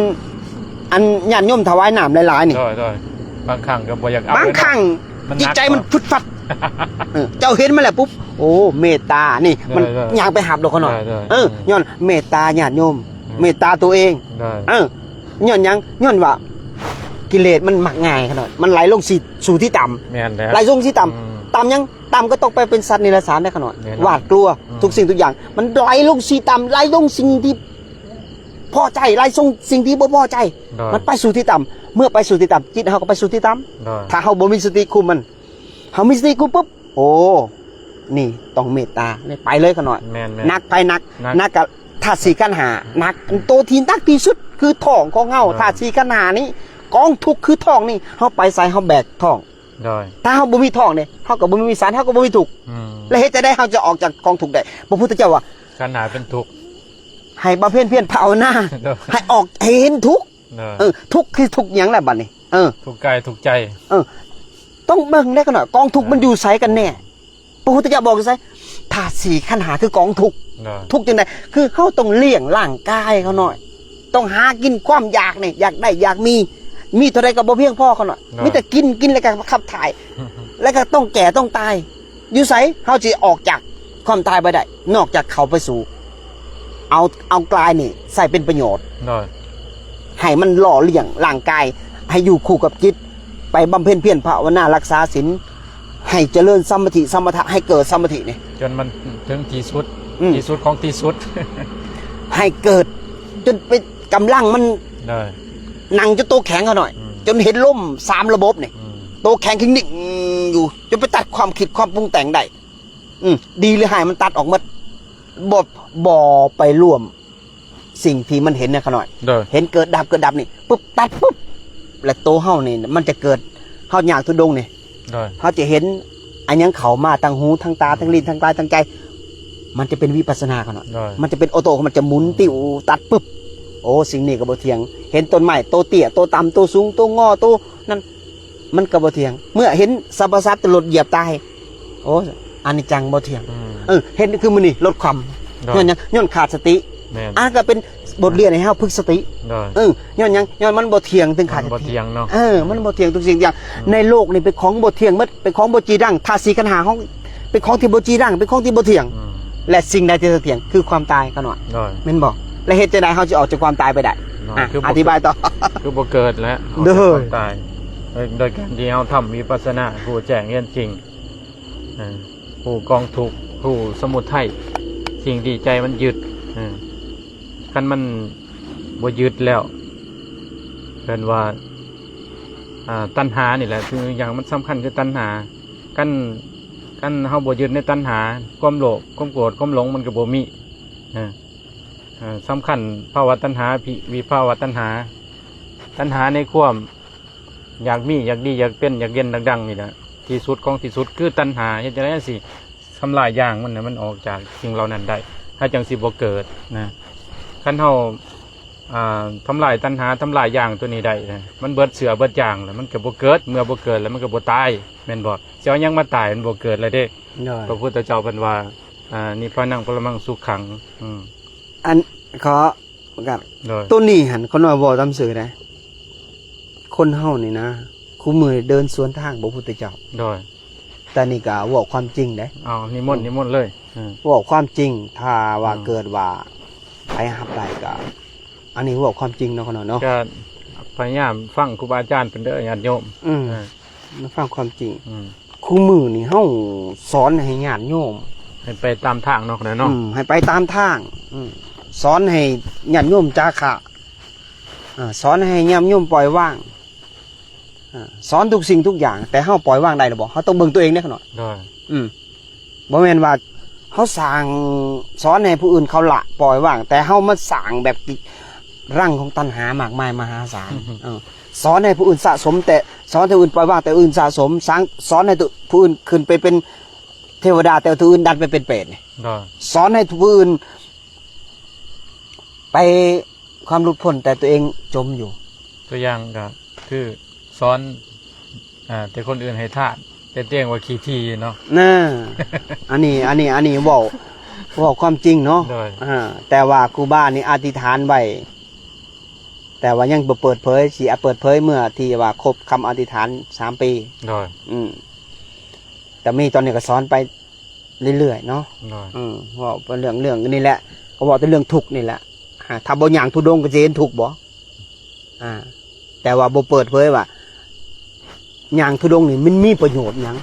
ອັນຍາດໂຍມຖວາຍນ້ຳຫຼາຍໆນີ້ ໂດຍ ໂດຍ ບາງຄັ້ງກໍບໍ່ຢາກເອົາ ບາງຄັ້ງ ເນາະ ມັນໜັກ ຈິດໃຈມັນຟຶດຟັດ ເອີ ເຈົ້າເຫັນມາແລ້ວປຸບ ໂອ້ ເມດຕານີ້ ໂດຍ ມັນ ໂດຍ ຍ່າງໄປຮັບໂລດ ຂະນ້ອຍ ໂດຍ ໂດຍ ເອີ ອືມ ຍ້ອນເມດຕາຍາດໂຍມ ອືມ ເມດຕາຕົວເອງ ໂດຍ ເອີ ຍ້ອນຫຍັງ? ຍ້ອນວ່າກິເລດມັນມັກງ່າຍ ຂະນ້ອຍ ມັນໄຫຼລົງສູ່ ສູ່ທີ່ຕ່ຳ ແມ່ນແລ້ວ ໄຫຼລົງທີ່ຕ່ຳ ອືມ ຕ່ຳຫຍັງ? ຕ່ຳກໍຕົກໄປເປັນສັດນິລະສານໄດ້ ຂະນ້ອຍ ແນ່ນອນ ຫວາດກົວ ອືມ ທຸກສິ່ງທຸກຢ່າງ ມັນໄຫຼລົງທີ່ຕ່ຳ ໄຫຼລົງສິ່ງທີ່ພໍໃຈ ໄຫຼລົງສິ່ງທີ່ບໍ່ພໍໃຈ ໂດຍ ມັນໄປສູ່ທີ່ຕ່ຳ ເມື່ອໄປສູ່ທີ່ຕ່ຳ ຈິດເຮົາກໍໄປສູ່ທີ່ຕ່ຳ ໂດຍ ຖ້າເຮົາບໍ່ມີສະຕິຄຸມມັນ ເຮົາມີສະຕິຄຸມປຸບ ໂອ້ ນີ້ຕ້ອງເມດຕາ ນີ້ໄປເລີຍ ຂະນ້ອຍ ແມ່ນໆ ໜັກໄປໜັກ ໜັກ ໜັກກະທາດສີ່ຂັນຫ້າ ອືມ ໜັກ ໂຕທີ່ໜັກທີ່ສຸດຄືທ້ອງຂອງເຮົາ ໂດຍ ທາດສີ່ຂັນຫ້ານີ້ ກອງທຸກຄືທ້ອງນີ້ ເຮົາໄປໃສເຮົາແບກທ້ອງ ໂດຍ ຖ້າເຮົາບໍ່ມີທ້ອງເດ້ ເຮົາກໍບໍ່ມີສັນ ເຮົາກໍບໍ່ມີທຸກ ອືມ ແລະ ເຮັດຈັ່ງໃດເຮົາຈະອອກຈາກກອງທຸກໄດ້? ພະພຸດທະເຈົ້າວ່າ ຂັນຫ້າເປັນທຸກ ໃຫ້ບຳເພັນພຽນພາວະນາ ໂດຍ ໃຫ້ອອກ ໃຫ້ເຫັນທຸກ ໂດຍ ເອີ ທຸກຄືທຸກຫຍັງລະບັດນີ້? ເອີ ທຸກກາຍທຸກໃຈ ເອີ ຕ້ອງເບິ່ງໄດ້ ຂະນ້ອຍ ກອງທຸກ ໂດຍ ມັນຢູ່ໃສກັນແນ່? ພະພຸດທະເຈົ້າບອກຢູ່ໃສ? ທາດສີ່ຂັນຫ້າຄືກອງທຸກ ໂດຍ ທຸກຈັ່ງໃດ? ຄືເຮົາຕ້ອງລ້ຽງຮ່າງກາຍ ຂະນ້ອຍ ຕ້ອງຫາກິນ ຄວາມຢາກນີ້ ຢາກໄດ້ຢາກມີ ມີເທົ່າໃດກໍບໍ່ພຽງພໍ ຂະນ້ອຍ ໂດຍ ມີແຕ່ກິນ ກິນແລ້ວກໍຂັບຖ່າຍ ແລ້ວກໍຕ້ອງແກ່ຕ້ອງຕາຍ ຢູ່ໃສ? ເຮົາຊິອອກຈາກຄວາມຕາຍບໍ່ໄດ້ ນອກຈາກເຂົ້າໄປສູ່ ເອົາ ເອົາກາຍນີ້ໃຊ້ເປັນປະໂຫຍດ ໂດຍ ໃຫ້ມັນຫຼໍ່ລ້ຽງຮ່າງກາຍ ໃຫ້ຢູ່ຄູ່ກັບຈິດ ໄປບຳເພັນພຽນພາວະນາ ລັກສາສິນ ໃຫ້ຈະເລີນສະມາທິ ສະມະຖະ ໃຫ້ເກີດສະມາທິນີ້ ຈົນມັນເຖິງທີ່ສຸດ ອືມ ທີ່ສຸດຂອງທີ່ສຸດ ໃຫ້ເກີດຈົນເປັນກຳລັງມັນ ໂດຍ ນັ່ງຈົນໂຕແຂງ ຂະນ້ອຍ ອືມ ຈົນເຫັນລົມສາມລະບົບນີ້ ອືມ ໂຕແຂງທີ່ນິ່ງຢູ່ ຈົນໄປຕັດຄວາມຄິດຄວາມປຸງແຕ່ງໄດ້ ອືມ ດີຫຼືຮ້າຍມັນຕັດອອກໝົດ ບໍ່ ບໍ່ໄປຮ່ວມສິ່ງທີ່ມັນເຫັນນະ ຂະນ້ອຍ ໂດຍ ເຫັນເກີດດັບ ເກີດດັບນີ້ ປຶບ ຕັດປຶບ ແລະ ໂຕເຮົານີ້ມັນຈະເກີດ ເຮົາຍ່າງທຸດົງນີ້ ໂດຍ ເຮົາຈະເຫັນອັນຫຍັງເຂົ້າມາທາງຫູ ທາງຕາ ທາງລີ້ນ ທາງກາຍ ທາງໃຈ ມັນຈະເປັນວິປັດສະນາ ຂະນ້ອຍ ໂດຍ ມັນຈະເປັນອໍໂຕ້ ມັນຈະໝຸນ ອືມ ຕິວ ຕັດປຶບ ໂອ້ ສິ່ງນີ້ກໍບໍ່ທ່ຽງ ເຫັນຕົ້ນໄມ້ ໂຕເຕ້ຍ ໂຕຕ່ຳ ໂຕສູງ ໂຕງໍ ໂຕນັ້ນ ມັນກໍບໍ່ທ່ຽງ ເມື່ອເຫັນສັບພະສັດລົດຢຽບຕາຍ ໂອ້ ອະນິດຈັງບໍ່ທ່ຽງ ອືມ ເອີ ເຫັນຄືມື້ນີ້ລົດຄວ່ຳ ໂດຍ ຍ້ອນຫຍັງ? ຍ້ອນຂາດສະຕິ ແມ່ນ ອັນນັ້ນກໍເປັນບົດຮຽນໃຫ້ເຮົາຝຶກສະຕິ. ໂດຍ ເອີ ຍ້ອນຫຍັງ? ຍ້ອນມັນບໍ່ທ່ຽງເຖິງຂາດ ມັນບໍ່ທ່ຽງເນາະ. ເອີ ມັນບໍ່ທ່ຽງທຸກສິ່ງຢ່າງ. ອືມ ໃນໂລກນີ້ເປັນຂອງບໍ່ທ່ຽງໝົດ, ເປັນຂອງບໍ່ຈີລັງ. ທາດສີ່ຂັນຫ້າຂອງ ເປັນຂອງທີ່ບໍ່ຈີລັງ, ເປັນຂອງທີ່ບໍ່ທ່ຽງ. ອືມ ແລະ ສິ່ງໃດທີ່ຈະທ່ຽງ? ຄືຄວາມຕາຍ. ຂະນ້ອຍ ໂດຍ ແມ່ນບໍ່? ແລະ ເຮັດຈັ່ງໃດເຮົາຈະອອກຈາກຄວາມຕາຍໄປໄດ້? ໂດຍ ອ່ະ ຄືບໍ່ ອະທິບາຍຕໍ່. ຄືບໍ່ເກີດແລ້ວ ໂດຍ ອອກຈາກຄວາມຕາຍ ໂດຍ ໂດຍການທີ່ເຮົາທຳວິປັດສະນາ ຮູ້ແຈ້ງເຫັນຈິງ ເອີ ຮູ້ກອງທຸກ ຮູ້ສະໝຸໄທ ສິ່ງທີ່ໃຈມັນຍຶດ. ເອີ ຄັນມັນບໍ່ຍຶດແລ້ວ ເອີ້ນວ່າ ອ່າ ຕັນຫານີ້ແຫຼະ ຄືຢ່າງມັນສຳຄັນຄືຕັນຫາ. ຄັນ ຄັນເຮົາບໍ່ຍຶດໃນຕັນຫາ ຄວາມໂລບ ຄວາມໂກດ ຄວາມຫຼົງ ມັນກໍບໍ່ມີ. ເອີ ເອີ ສຳຄັນພາວະຕັນຫາ ວິ ວິພາວະຕັນຫາ ຕັນຫາໃນຄວາມ ຢາກມີ ຢາກດີ ຢາກເປັນ ຢາກເດັ່ນ ຢາກດັງນີ້ແຫຼະ ທີ່ສຸດຂອງທີ່ສຸດຄືຕັນຫາ. ເຮັດຈັ່ງໃດຈັ່ງຊິທຳລາຍຢາງມັນໃຫ້ມັນອອກຈາກສິ່ງເຫຼົ່ານັ້ນໄດ້ ເຮົາຈັ່ງຊິບໍ່ເກີດນະ. ຄັນເຮົາ ອ່າ ທຳລາຍຕັນຫາ ທຳລາຍຢາງຕົວນີ້ໄດ້ນະ ມັນເບິດເຊື້ອເບິດຢາງແລ້ວ ມັນກໍບໍ່ເກີດ. ເມື່ອບໍ່ເກີດແລ້ວ ມັນກໍບໍ່ຕາຍ ແມ່ນບໍ່? ຊິເອົາຫຍັງມາຕາຍ? ມັນບໍ່ເກີດແລ້ວເດ້. ໂດຍ ພະພຸດທະເຈົ້າເພິ່ນວ່າ ອ່າ ນິບພານັງປະລະມັງສຸຂັງ. ອືມ ອັນ ຂໍ ໂດຍ ໂຕນີ້ຫັ້ນ ຂ້ານ້ອຍເວົ້າຕາມຊື່ໄດ໋ ຄົນເຮົານີ້ນະ ຄູ່ມື້ເດີນສວນທາງພະພຸດທະເຈົ້າ. ໂດຍ ແຕ່ນີ້ກໍເວົ້າຄວາມຈິງເດ້. ເອົາ ນິມົນ ອືມ ນິມົນເລີຍ. ເອີ ເວົ້າຄວາມຈິງ ຖ້າວ່າ ອືມ ເກີດວ່າໃຜຮັບໄດ້ກໍ ອັນນີ້ເວົ້າຄວາມຈິງເນາະ ຂ້ານ້ອຍເນາະ. ກໍພະຍາຍາມຟັງຄູບາອາຈານເພິ່ນເດີ ຍາດໂຍມ. ອືມ ເອີ ມາຟັງຄວາມຈິງ. ອືມ ຄູ່ມື້ນີ້ເຮົາສອນໃຫ້ຍາດໂຍມ ໃຫ້ໄປຕາມທາງເນາະ ເນາະ. ອືມ ໃຫ້ໄປຕາມທາງ. ອືມ ສອນໃຫ້ຍາດໂຍມຈາຄະ ອ່າ ສອນໃຫ້ຍາດໂຍມປ່ອຍວາງ ອ່າ ສອນທຸກສິ່ງທຸກຢ່າງ ແຕ່ເຮົາປ່ອຍວາງໄດ້ຫຼືບໍ່? ເຮົາຕ້ອງເບິ່ງຕົວເອງເດ້ ຂະນ້ອຍ. ໂດຍ ອືມ ບໍ່ແມ່ນວ່າເຮົາສ້າງ ສອນໃຫ້ຜູ້ອື່ນເຂົາລະ ປ່ອຍວາງ ແຕ່ເຮົາມາສ້າງແບບ ລັງຂອງຕັນຫາມາກມາຍມະຫາສານ. ເອີ ສອນໃຫ້ຜູ້ອື່ນສະສົມ ແຕ່ ສອນໃຫ້ຜູ້ອື່ນປ່ອຍວາງ ແຕ່ອື່ນສະສົມ. ສ້າງ ສອນໃຫ້ຜູ້ອື່ນຂຶ້ນໄປເປັນເທວະດາ ແຕ່ຜູ້ອື່ນດັນໄປເປັນເປດ. ໂດຍ ສອນໃຫ້ຜູ້ອື່ນໄປຄວາມຫຼຸດພົ້ນ ແຕ່ຕົວເອງຈົມຢູ່. ຕົວຢ່າງກໍຄືສອນ ອ່າ ແຕ່ຄົນອື່ນໃຫ້ທານ ແຕ່ຕົວເອງວ່າຂີ້ຖີ່ເນາະ. ນະ ອັນນີ້ ອັນນີ້ ອັນນີ້ເວົ້າ ເວົ້າຄວາມຈິງເນາະ. ໂດຍ ອ່າ ແຕ່ວ່າຄູບານີ້ອະທິຖານໄວ້ ແຕ່ວ່າຍັງບໍ່ເປີດເຜີຍ ຊິເປີດເຜີຍເມື່ອທີ່ວ່າຄົບຄຳອະທິຖານສາມປີ. ໂດຍ ອືມ ແຕ່ມີຕອນນີ້ກໍສອນໄປເລື້ອຍໆເນາະ. ໂດຍ ອືມ ເວົ້າເລື່ອງ ເລື່ອງນີ້ແຫຼະ ກໍເວົ້າແຕ່ເລື່ອງທຸກນີ້ແຫຼະ. ຖ້າບໍ່ຍ່າງທຸດົງກໍຊິເຫັນທຸກບໍ່? ອ່າ ແຕ່ວ່າບໍ່ເປີດເຜີຍວ່າຍ່າງທຸດົງນີ້ມັນມີປະໂຫຍດຫຍັງ.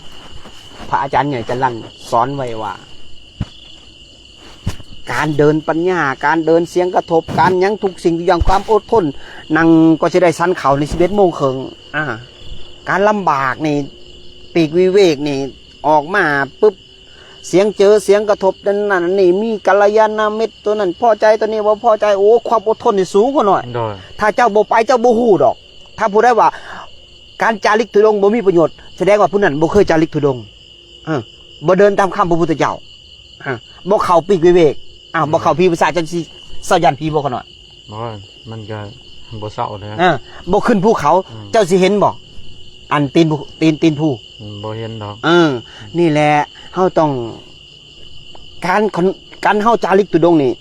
ພະອາຈານໃຫຍ່ຈະລັນສອນໄວ້ວ່າ ການເດີນປັນຍາ ການເດີນສຽງກະທົບ ການຫຍັງ ທຸກສິ່ງທຸກຢ່າງ ຄວາມອົດທົນ ນັ່ງກໍຊິໄດ້ສັນເຂົ້າໃນສິບເອັດໂມງເຄິ່ງ. ອ່າ ການລຳບາກນີ້ ປີກວິເວກນີ້ ອອກມາປຶບ ສຽງເຈີ ສຽງກະທົບ ນັ້ນນັ້ນນີ້ ມີກັນລະຍານະມິດ ຕົວນັ້ນພໍໃຈ ຕົວນີ້ບໍ່ພໍໃຈ. ໂອ້ ຄວາມອົດທົນນີ້ສູງກວ່າໜ້ອຍ. ໂດຍ ຖ້າເຈົ້າບໍ່ໄປ ເຈົ້າບໍ່ຮູ້ດອກ. ຖ້າຜູ້ໃດວ່າການຈາລິກທຸດົງບໍ່ມີປະໂຫຍດ ສະແດງວ່າຜູ້ນັ້ນບໍ່ເຄີຍຈາລິກທຸດົງ. ເອີ ບໍ່ເດີນຕາມຄຳພະພຸດທະເຈົ້າ. ເອີ ບໍ່ເຂົ້າປີກວິເວກ. ອ້າວ ບໍ່ເຂົ້າພີປະສາດ ຈັ່ງຊິເຊົາຢ້ານຜີບໍ່ ຂະນ້ອຍ? ໂອ້ຍ ມັນກໍບໍ່ເຊົາແຫຼະ. ເອີ ບໍ່ຂຶ້ນພູເຂົາ. ອືມ ເຈົ້າຊິເຫັນບໍ່ ອັນຕີນ ຕີນ ຕີນພູ? ອືມ ບໍ່ເຫັນດອກ. ເອີ ນີ້ແຫຼະ ເຮົາຕ້ອງ ການ ການເຮົາຈາລິກທຸດົງນີ້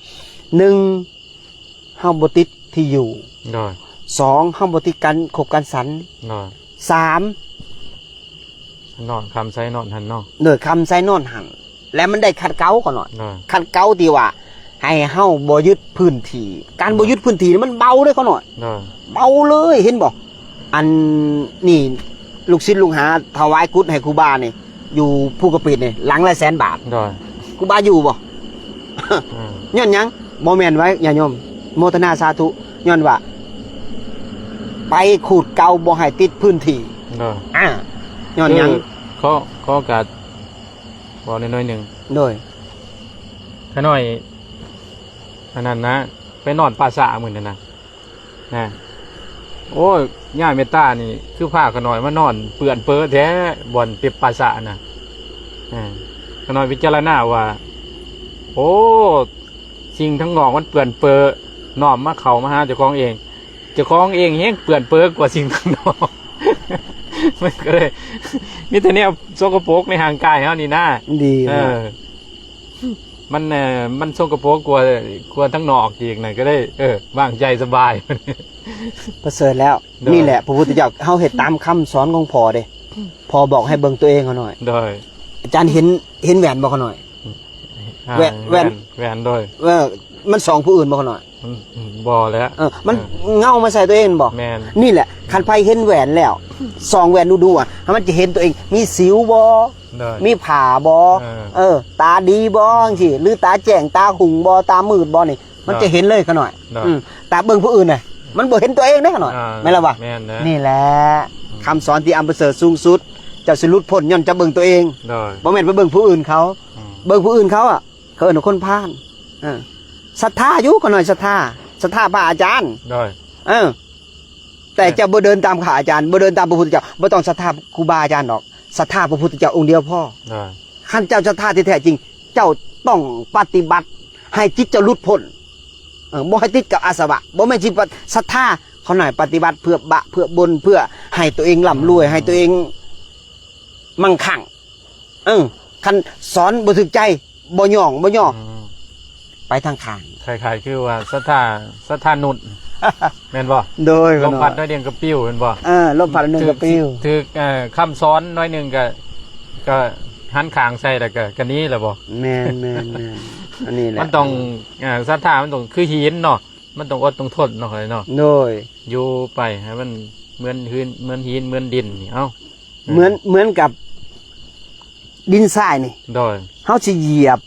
ໜຶ່ງ ເຮົາບໍ່ຕິດທີ່ຢູ່. ໂດຍ ສອງ ເຮົາບໍ່ຕິດການຄົບການສັນ. ໂດຍ ສາມ ນອນ ຄ່ຳໃສນອນຫັ້ນເນາະ. ໂດຍ ຄ່ຳໃສນອນຫັ້ນ ແລະ ມັນໄດ້ຂັດເກົາ ຂະນ້ອຍ. ໂດຍ ຂັດເກົາທີ່ວ່າໃຫ້ເຮົາບໍ່ຍຶດພື້ນທີ່. ການບໍ່ຍຶດພື້ນທີ່ນີ້ມັນເບົາເດ້ ຂະນ້ອຍ. ໂດຍ ເບົາເລີຍ ເຫັນບໍ່? ອັນນີ້ ລູກສິດລູກຫາຖວາຍກຸດໃຫ້ຄູບານີ້ ຢູ່ພູກະປິດນີ້ ຫຼັງລະແສນບາດ. ໂດຍ ຄູບາຢູ່ບໍ່? ອືມ ຍ້ອນຫຍັງ? ບໍ່ແມ່ນໄວ້ຍາດໂຍມ ໂມທະນາສາທຸ. ຍ້ອນວ່າໄປຂູດເກົ່າ ບໍ່ໃຫ້ຕິດພື້ນທີ່. ໂດຍ ອ່າ ຍ້ອນຫຍັງ? ຂໍ ຂໍໂອກາດເວົ້າໜ້ອຍໜຶ່ງ. ໂດຍ ຂ້ານ້ອຍ ອັນນັ້ນນະ ໄປນອນປ່າຊ້າມື້ນັ້ນນະ ນະ ໂອ້ຍ ຍາເມດຕານີ້ຄືພາຂ້ານ້ອຍມານອນເປື້ອນເປິແທ້ ບ່ອນເປັບປ່າຊ້ານະ. ເອີ ຂ້ານ້ອຍພິຈາລະນາວ່າ ໂອ້ ສິ່ງທາງນອກມັນເປື້ອນເປິ ນ້ອມມາເຂົ້າມາຫາເຈົ້າຂອງເອງ. ເຈົ້າຂອງເອງແຮງເປື້ອນເປິກວ່າສິ່ງຂ້າງນອກ. ມັນກໍເລີຍມີແຕ່ແນວສົກກະປົກໃນຮ່າງກາຍເຮົານີ້ນະ. ດີ ເອີ ນະ. ມັນ ເອີ ມັນສົກກະປົກກວ່າ ກວ່າທາງນອກອີກນະ ກໍເລີຍ ເອີ ວາງໃຈສະບາຍ. ປະເສີດແລ້ວ. ໂດຍ. ນີ້ແຫຼະ ພະພຸດທະເຈົ້າ ເຮົາເຮັດຕາມຄຳສອນຂອງພໍ່ເດ້. ພໍ່ບອກໃຫ້ເບິ່ງຕົວເອງເຂົາໜ້ອຍ. ໂດຍ. ອາຈານເຫັນ ເຫັນແຫວນບໍ່ເຂົາໜ້ອຍ? ອ່າ ແຫວນ ແຫວນ ແຫວນ ໂດຍ. ເອີ ມັນສ່ອງຜູ້ອື່ນບໍ່ເຂົາໜ້ອຍ? ອືມ ບໍ່ແຫຼະ. ເອີ ມັນ ເອີ ເງົາມາໃສ່ຕົວເອງແມ່ນບໍ່? ແມ່ນ. ນີ້ແຫຼະ ຄັນໃຜເຫັນແຫວນແລ້ວ ສ່ອງແຫວນດຸໆ ອະ ມັນຈະເຫັນຕົວເອງ ມີສິວບໍ່? ໂດຍ. ມີຜ້າບໍ່? ເອີ ເອີ ຕາດີບໍ່? ຈັ່ງຊີ້ ຫຼືຕາແຈ້ງ ຕາຮຸ່ງບໍ່? ຕາມືດບໍ່? ນີ້ ມັນຈະເຫັນເລີຍຂະນ້ອຍ. ໂດຍ. ອືມ ແຕ່ເບິ່ງຜູ້ອື່ນນະ ມັນບໍ່ເຫັນຕົວເອງເດ້ຂະນ້ອຍ. ອ່າ ແມ່ນລະວະ? ແມ່ນແຫຼະ. ນີ້ແຫຼະ ອືມ ຄຳສອນທີ່ອຳປະເສີດສູງສຸດ ເຈົ້າຊິຫຼຸດພົ້ນຍ້ອນເຈົ້າເບິ່ງຕົວເອງ. ໂດຍ. ບໍ່ແມ່ນໄປເບິ່ງຜູ້ອື່ນເຂົາ. ອືມ ເບິ່ງຜູ້ອື່ນເຂົາອະ ເຂົາເອີ້ນວ່າຄົນພານ. ເອີ ສັດທາຢູ່ຂະນ້ອຍ ສັດທາ ສັດທາພະອາຈານ. ໂດຍ. ເອີ ແຕ່ເຈົ້າບໍ່ເດີນຕາມພະອາຈານ ບໍ່ເດີນຕາມພະພຸດທະເຈົ້າ ບໍ່ຕ້ອງສັດທາຄູບາອາຈານດອກ ສັດທາພະພຸດທະເຈົ້າອົງດຽວພໍ. ໂດຍ. ຄັນເຈົ້າສັດທາທີ່ແທ້ຈິງ ເຈົ້າຕ້ອງປະຕິບັດໃຫ້ຈິດເຈົ້າຫຼຸດພົ້ນ. ເອີ ບໍ່ໃຫ້ຕິດກັບອາສະວະ. ບໍ່ແມ່ນຊິປະ ສັດທາເຂົາໜ້ອຍ ປະຕິບັດເພື່ອບະ ເພື່ອບົນ ເພື່ອໃຫ້ຕົວເອງລ່ຳລວຍ ໃຫ້ຕົວເອງມັ່ງຄັ່ງ. ເອີ ຄັນສອນບໍ່ຖືກໃຈ ບໍ່ຍ້ອງ ບໍ່ຍໍ້ ອືມ ໄປທາງຂ້າງ. ຄ້າຍໆຄືວ່າສັດທາ ສັດທານຸດ ແມ່ນບໍ່? ໂດຍ. ລົມພັດໜ້ອຍດຽວກໍປິວ ແມ່ນບໍ່? ເອີ ລົມພັດໜ້ອຍໜຶ່ງກໍປິວ. ຖືກ ຖືກ ເອີ ຄຳສອນໜ້ອຍໜຶ່ງກໍ ກໍຫັນຂ້າງໃສ່ແລ້ວກໍ ກໍໜີແລ້ວບໍ່? ແມ່ນໆໆ ອັນນີ້ແຫຼະ ມັນຕ້ອງ ເອີ ສັດທາມັນຕ້ອງຄືຫີນເນາະ ມັນຕ້ອງອົດຕ້ອງທົນເນາະ ເນາະ. ໂດຍ. ຢູ່ໄປໃຫ້ມັນເໝືອນຫີນ ເໝືອນຫີນເໝືອນດິນນີ້ ເອົ້າ ເອີ ເໝືອນ ເໝືອນກັບດິນຊາຍນີ້. ໂດຍ. ເຮົາຊິຢຽບ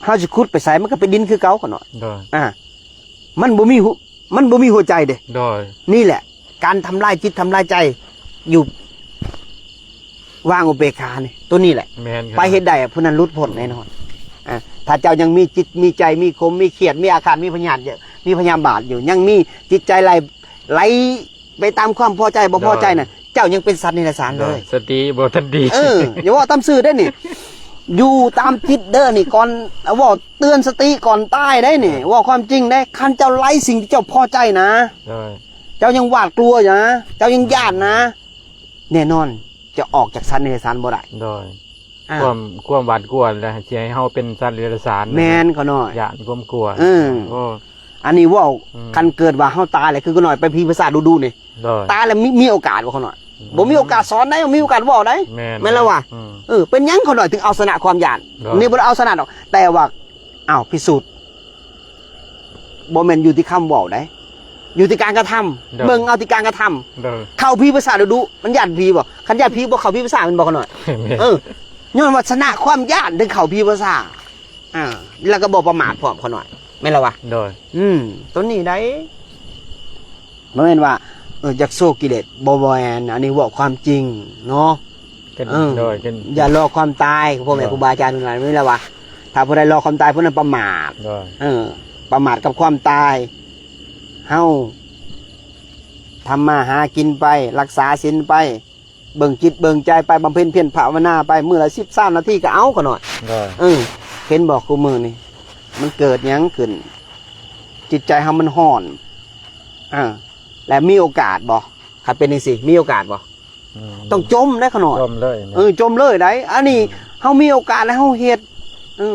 ເຮົາຊິຂຸດໄປໃສ ມັນກໍເປັນດິນຄືເກົ່າຂະນ້ອຍ. ໂດຍ. ອ່າ ມັນບໍ່ມີຫົວ ມັນບໍ່ມີຫົວໃຈເດ້. ໂດຍ. ນີ້ແຫຼະ ການທຳລາຍຈິດທຳລາຍໃຈຢູ່ ວາງອຸເບກຂານີ້ ໂຕນີ້ແຫຼະ. ແມ່ນ. ໄປເຮັດໄດ້ ຜູ້ນັ້ນຫຼຸດພົ້ນແນ່ນອນ. ອ່າ ຖ້າເຈົ້າຍັງມີຈິດມີໃຈ ມີຂົມ ມີຄຽດ ມີອາຄາດ ມີພະຍາດ ມີພະຍາບາດຢູ່ ຍັງມີຈິດໃຈໄຫຼ ໄຫຼໄປຕາມຄວາມພໍໃຈບໍ່ພໍໃຈນັ້ນ ໂດຍ ເຈົ້າຍັງເປັນສັດນິລະສານເລີຍ. ໂດຍ. ສະຕິບໍ່ທັນດີ. ເອີ ຢ່າເວົ້າຕາມຊື່ເດ້ນີ້ ຢູ່ຕາມຈິດເດີນີ້ ກ່ອນ ເວົ້າເຕືອນສະຕິກ່ອນຕາຍໄດ໋ນີ້. ໂດຍ. ເວົ້າຄວາມຈິງໄດ໋ ຄັນເຈົ້າໄຫຼສິ່ງທີ່ເຈົ້າພໍໃຈນະ. ໂດຍ. ເຈົ້າຍັງຫວາດກົວຢູ່ນະ ເຈົ້າຍັງຢ້ານນະ ແນ່ນອນ ຈະອອກຈາກສັດນິລະສານບໍ່ໄດ້. ໂດຍ. ອ່າ ຄວາມ ຄວາມຫວາດກົວແຫຼະ ຊິໃຫ້ເຮົາເປັນສັດເດຍລະສານ. ແມ່ນ ຂະນ້ອຍ ຢ້ານຄວາມກົວ. ເອີ ໂອ້ ອັນນີ້ເວົ້າ ອືມ ຄັນເກີດວ່າເຮົາຕາຍແລ້ວ ຄືຂະນ້ອຍໄປຜີພາສາດຸໆນີ້. ໂດຍ. ຕາຍແລ້ວມີ ມີໂອກາດບໍ່ຂະນ້ອຍ? ອືມ ບໍ່ມີໂອກາດສອນໄດ໋ ມີໂອກາດເວົ້າໄດ໋. ແມ່ນ ແມ່ນລະວະ. ອືມ ເອີ ເປັນຫຍັງຂະນ້ອຍເຖິງເອົາຊະນະຄວາມຢ້ານ? ໂດຍ. ນີ້ບໍ່ໄດ້ເອົາຊະນະດອກ ແຕ່ວ່າ ອ້າວ ພິສູດ ບໍ່ແມ່ນຢູ່ທີ່ຄຳເວົ້າໃດ ຢູ່ທີ່ການກະທຳ. ໂດຍ. ເບິ່ງເອົາທີ່ການກະທຳ. ໂດຍ. ເຂົ້າຜີພາສາດຸໆ ມັນຢ້ານຜີບໍ່? ຄັນຢ້ານຜີບໍ່ເຂົ້າຜີພາສາ ແມ່ນບໍ່ຂະນ້ອຍ? ແມ່ນ. ເອີ ຍ້ອນວ່າຊະນະຄວາມຢ້ານ ເຖິງເຂົ້າຜີພາສາ. ອ່າ ແລ້ວກໍບໍ່ປະໝາດພ້ອມຂະນ້ອຍ ແມ່ນລະວະ? ໂດຍ. ອືມ ໂຕນີ້ໄດ໋ ບໍ່ແມ່ນວ່າ ເອີ ຢາກໂຊກິເລດ ບໍ່ແມ່ນ ອັນນີ້ເວົ້າຄວາມຈິງເນາະ. ເອີ ໂດຍ ຢ່າລໍຄວາມຕາຍ ພໍ່ແມ່ ໂດຍ ຄູບາອາຈານເພິ່ນວ່າ ແມ່ນລະວະ? ຖ້າຜູ້ໃດລໍຄວາມຕາຍ ຜູ້ນັ້ນປະໝາດ. ໂດຍ. ເອີ ປະໝາດກັບຄວາມຕາຍ. ເຮົາທຳມາຫາກິນໄປ ລັກສາສິນໄປ ເບິ່ງຈິດເບິ່ງໃຈໄປ ບຳເພັນພຽນພາວະນາໄປ ມື້ລະສິບ ສາມນາທີກໍເອົາຂະນ້ອຍ. ໂດຍ. ເອີ ເຫັນບໍ່ ຄູ່ມື້ນີ້ມັນເກີດຫຍັງຂຶ້ນ? ຈິດໃຈເຮົາມັນຮ້ອນ. ເອີ ແລະ ມີໂອກາດບໍ່? ຄັນເປັນຈັ່ງຊີ້ ມີໂອກາດບໍ່? ອືມ ຕ້ອງຈົ່ມໄດ໋ຂະນ້ອຍ ຈົ່ມເລີຍ. ເອີ ຈົ່ມເລີຍໄດ໋. ອັນນີ້ ອືມ ເຮົາມີໂອກາດແລ້ວເຮົາເຮັດ. ເອີ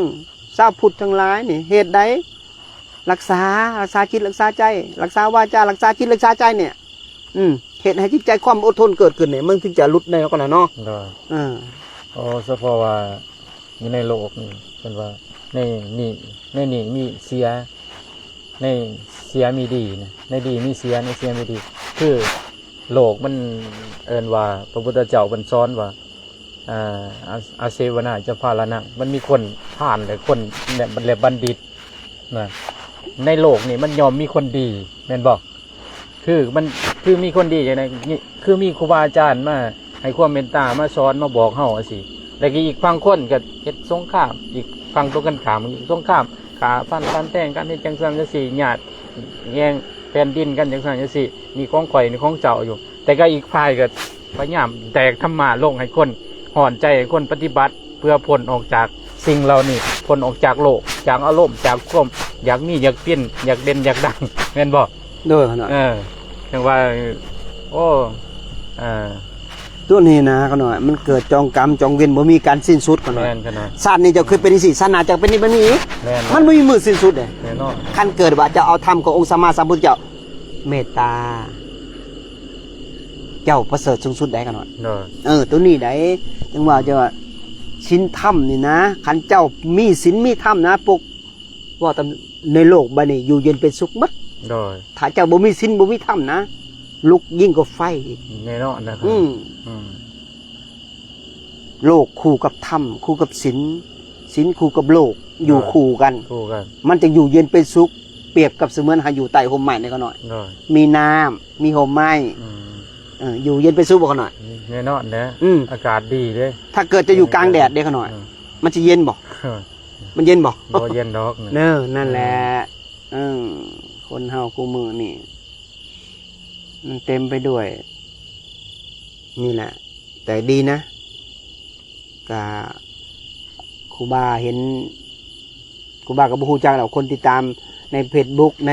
ຊາວພຸດທັງຫຼາຍນີ້ເຮັດໄດ໋ ລັກສາ ລັກສາຈິດ ລັກສາໃຈ ລັກສາວາຈາ ລັກສາຈິດ ລັກສາໃຈນີ້. ອືມ ເຮັດໃຫ້ຈິດໃຈຄວາມອົດທົນເກີດຂຶ້ນນີ້ ມັນເຖິງຈະຫຼຸດໄດ້ກໍລະເນາະ. ໂດຍ. ເອີ ໂອ້ ສະເພາະວ່າຢູ່ໃນໂລກນີ້ ເພິ່ນວ່າໃນນີ້ ໃນນີ້ມີເສຍ ໃນເສຍມີດີນະ ໃນດີມີເສຍ ໃນເສຍມີດີ. ຄືໂລກມັນເອີ້ນວ່າ ພະພຸດທະເຈົ້າເພິ່ນສອນວ່າ ອາ ອາ ອາເສວະນາຈະພາລະນັງ ມັນມີຄົນພານ ແລະ ຄົນ ແລະ ແລະ ບັນດິດນະ. ໃນໂລກນີ້ມັນຍ່ອມມີຄົນດີ ແມ່ນບໍ່? ຄືມັນ ຄືມີຄົນດີຈັ່ງໃດ? ຄືມີຄູບາອາຈານມາໃຫ້ຄວາມເມດຕາ ມາສອນ ມາບອກເຮົາຈັ່ງຊີ້ ແລ້ວກໍອີກຝັ່ງຄົນກໍເຮັດສົງຄາມ ອີກຝັ່ງຕົງກັນຂ້າມ ອີກສົງຄາມ ຂ້າຟັນ ຟັນແທງກັນ ເຮັດຈັ່ງຊັ້ນຈັ່ງຊີ້ ຍາດແຍ່ງແຜ່ນດິນກັນ ຈັ່ງຊັ້ນຈັ່ງຊີ້ ນີ້ຂອງຂ້ອຍ ນີ້ຂອງເຈົ້າຢູ່ ແຕ່ກໍອີກຝ່າຍກໍພະຍາຍາມແດກທຳມາລົງ ໃຫ້ຄົນຮ້ອນໃຈ ໃຫ້ຄົນປະຕິບັດ ເພື່ອພົ້ນອອກຈາກສິ່ງເຫຼົ່ານີ້ ພົ້ນອອກຈາກໂລກ ຈາກອາລົມ ຈາກຄວາມຢາກມີ ຢາກເປັນ ຢາກເດັ່ນ ຢາກດັງ ແມ່ນບໍ່? ໂດຍ ເອີ ຈັ່ງວ່າ ໂອ້ ເອີ ຕົວນີ້ນະ ຂ້ານ້ອຍ ມັນເກີດຈອງກຳຈອງເວນ ບໍ່ມີການສິ້ນສຸດ ຂ້ານ້ອຍ. ແມ່ນ ຂ້ານ້ອຍ. ຊາດນີ້ເຈົ້າເຄີຍເປັນຈັ່ງຊີ້ ຊາດໜ້າເຈົ້າເປັນນີ້ ເປັນນີ້ອີກ. ແມ່ນ. ມັນບໍ່ມີມື້ສິ້ນສຸດເດ້. ແນ່ນອນ. ຄັນເກີດວ່າເຈົ້າເອົາທຳຂອງອົງສຳມາສຳພຸດທະເຈົ້າ ເມດຕາ ເຈົ້າປະເສີດສູງສຸດໄດ໋ ຂ້ານ້ອຍ. ໂດຍ. ເອີ ຕົວນີ້ໄດ໋ ຈັ່ງວ່າເຈົ້າວ່າ ສິນທຳນີ້ນະ ຄັນເຈົ້າມີສິນມີທຳນະ ປົກ ເວົ້າຕາມ ໃນໂລກໃບນີ້ຢູ່ເຢັນເປັນສຸກໝົດ. ໂດຍ. ຖ້າເຈົ້າບໍ່ມີສິນບໍ່ມີທຳນະ ລຸກຍິ່ງກວ່າໄຟອີກ. ແນ່ນອນນະ. ອືມ ອືມ ໂລກຄູ່ກັບທຳ ຄູ່ກັບສິນ ສິນຄູ່ກັບໂລກ ຢູ່ ໂດຍ ຄູ່ກັນ ຄູ່ກັນ ມັນຈະຢູ່ເຢັນເປັນສຸກ ປຽບກັບສະເໝືອນເຮົາຢູ່ໃຕ້ຮົ່ມໄມ້ນີ້ ຂ້ານ້ອຍ. ໂດຍ. ມີນ້ຳ ມີຮົ່ມໄມ້. ອືມ ເອີ ຢູ່ເຢັນເປັນສຸກບໍ່ ຂ້ານ້ອຍ? ແນ່ນອນແຫຼະ. ອືມ ອາກາດດີເດ້. ຖ້າເກີດເຈົ້າຢູ່ກາງແດດເດ້ ຂ້ານ້ອຍ? ອືມ ມັນຊິເຢັນບໍ່? ມັນເຢັນບໍ່? ບໍ່ເຢັນດອກ. ເນີ ນັ້ນແຫຼະ. ເອີ ເອີ ຄົນເຮົາຄູ່ມື້ນີ້ ມັນເຕັມໄປດ້ວຍ ນີ້ແຫຼະ. ແຕ່ດີນະ ກະຄູບາເຫັນ ຄູບາກໍບໍ່ຮູ້ຈັກດອກ ຄົນຕິດຕາມໃນເຟສບຸກ ໃນ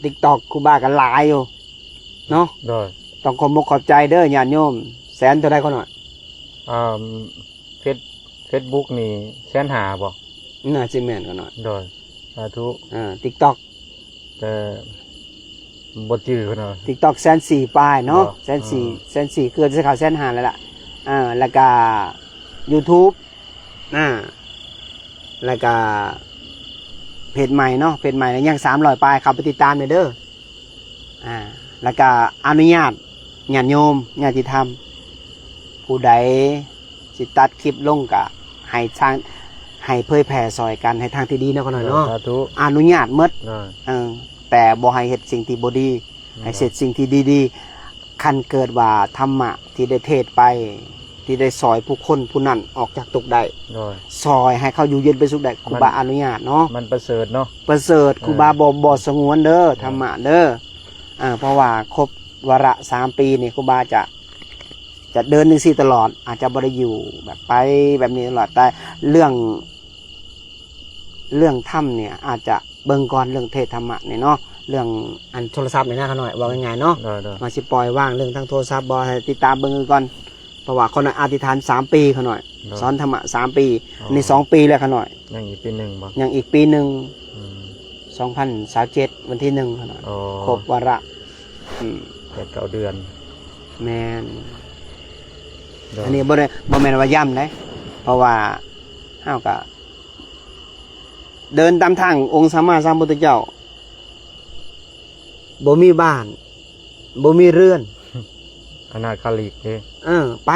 ຕິກຕັອກ ຄູບາກໍຫຼາຍຢູ່ເນາະ. ໂດຍ. ຕ້ອງຂອບມົກຂອບໃຈເດີຍາດໂຍມ. ແສນເທົ່າໃດ ຂ້ານ້ອຍ? ອ່າ ເຟສ ເຟສບຸກນີ້ແສນຫ້າບໍ່? ໜ້າຊິແມ່ນ ຂ້ານ້ອຍ. ໂດຍ. ສາທຸ. ອ່າ ຕິກຕັອກ ແຕ່ບໍ່ຈື່ເນາະ. ຕິກຕັອກແສນສີ່ປາຍເນາະ. ບໍ່ ແສນສີ່ ເອີ ແສນສີ່ ເກືອບຊິເຂົ້າແສນຫ້າແລ້ວລະ. ອ່າ ແລ້ວກະຢູທູບ ອ່າ ແລ້ວກະເພຈໃໝ່ເນາະ ເພຈໃໝ່ຍັງສາມຮ້ອຍປາຍ ເຂົ້າໄປຕິດຕາມແດ່ເດີ. ອ່າ ແລ້ວກະອະນຸຍາດຍາດໂຍມ ຍາດຕິທຳ ຜູ້ໃດ ຊິຕັດຄລິບລົງກະໃຫ້ທາງ ໃຫ້ເຜີຍແຜ່ຊ່ອຍກັນໃນທາງທີ່ດີເນາະ ຂ້ານ້ອຍເນາະ. ສາທຸ. ອະນຸຍາດໝົດ. ເອີ ແຕ່ບໍ່ໃຫ້ເຮັດສິ່ງທີ່ບໍ່ດີ ອືມ ໃຫ້ເຮັດສິ່ງທີ່ດີໆ. ຄັນເກີດວ່າທຳມະທີ່ໄດ້ເທດໄປ ທີ່ໄດ້ຊ່ອຍຜູ້ຄົນຜູ້ນັ້ນອອກຈາກທຸກໄດ້ ໂດຍ ຊ່ອຍໃຫ້ເຂົາຢູ່ເຢັນເປັນສຸກໄດ້ ຄູບາອະນຸຍາດເນາະ. ມັນປະເສີດເນາະ. ປະເສີດ. ເອີ ຄູບາບໍ່ ບໍ່ສະຫງວນເດີ ເອີ ທຳມະເດີ. ເອີ ເພາະວ່າຄົບວາລະສາມປີນີ້ ຄູບາຈະ ຈະເດີນຈັ່ງຊີ້ຕະຫຼອດ ອາດຈະບໍ່ໄດ້ຢູ່ແບບໄປແບບນີ້ຕະຫຼອດ ແຕ່ເລື່ອງ ເລື່ອງທຳນີ້ອາດຈະເບິ່ງກ່ອນ ເລື່ອງເທດທຳມະນີ້ເນາະ ເລື່ອງອັນໂທລະສັບນີ້ນະ ຂ້ານ້ອຍ ເວົ້າງ່າຍໆເນາະ. ໂດຍ ໂດຍ. ວ່າຊິປ່ອຍວາງເລື່ອງທາງໂທລະສັບບໍ່ ໃຫ້ຕິດຕາມເບິ່ງກ່ອນ ເພາະວ່າຂ້ານ້ອຍອະທິຖານສາມປີ ຂ້ານ້ອຍ. ໂດຍ. ສອນທຳມະສາມປີ. ອໍ. ນີ້ສອງປີແລ້ວ ຂ້ານ້ອຍ. ຍັງອີກປີໜຶ່ງບໍ່? ຍັງອີກປີໜຶ່ງ. ອືມ. ສອງພັນຊາວເຈັດ ວັນທີໜຶ່ງຫັ້ນນະ. ອໍ. ຄົບວາລະ ອືມ ແປດເກົ້າເດືອນ. ແມ່ນ. ໂດຍ. ອັນນີ້ບໍ່ໄດ້ ບໍ່ແມ່ນວ່າຢ້ຳເດ້ ເພາະວ່າເຮົາກະເດີນຕາມທາງອົງສຳມາສຳພຸດທະເຈົ້າ ບໍ່ມີບ້ານ ບໍ່ມີເຮືອນ. ອະນາຄາລິກເດ້. ເອີ ໄປ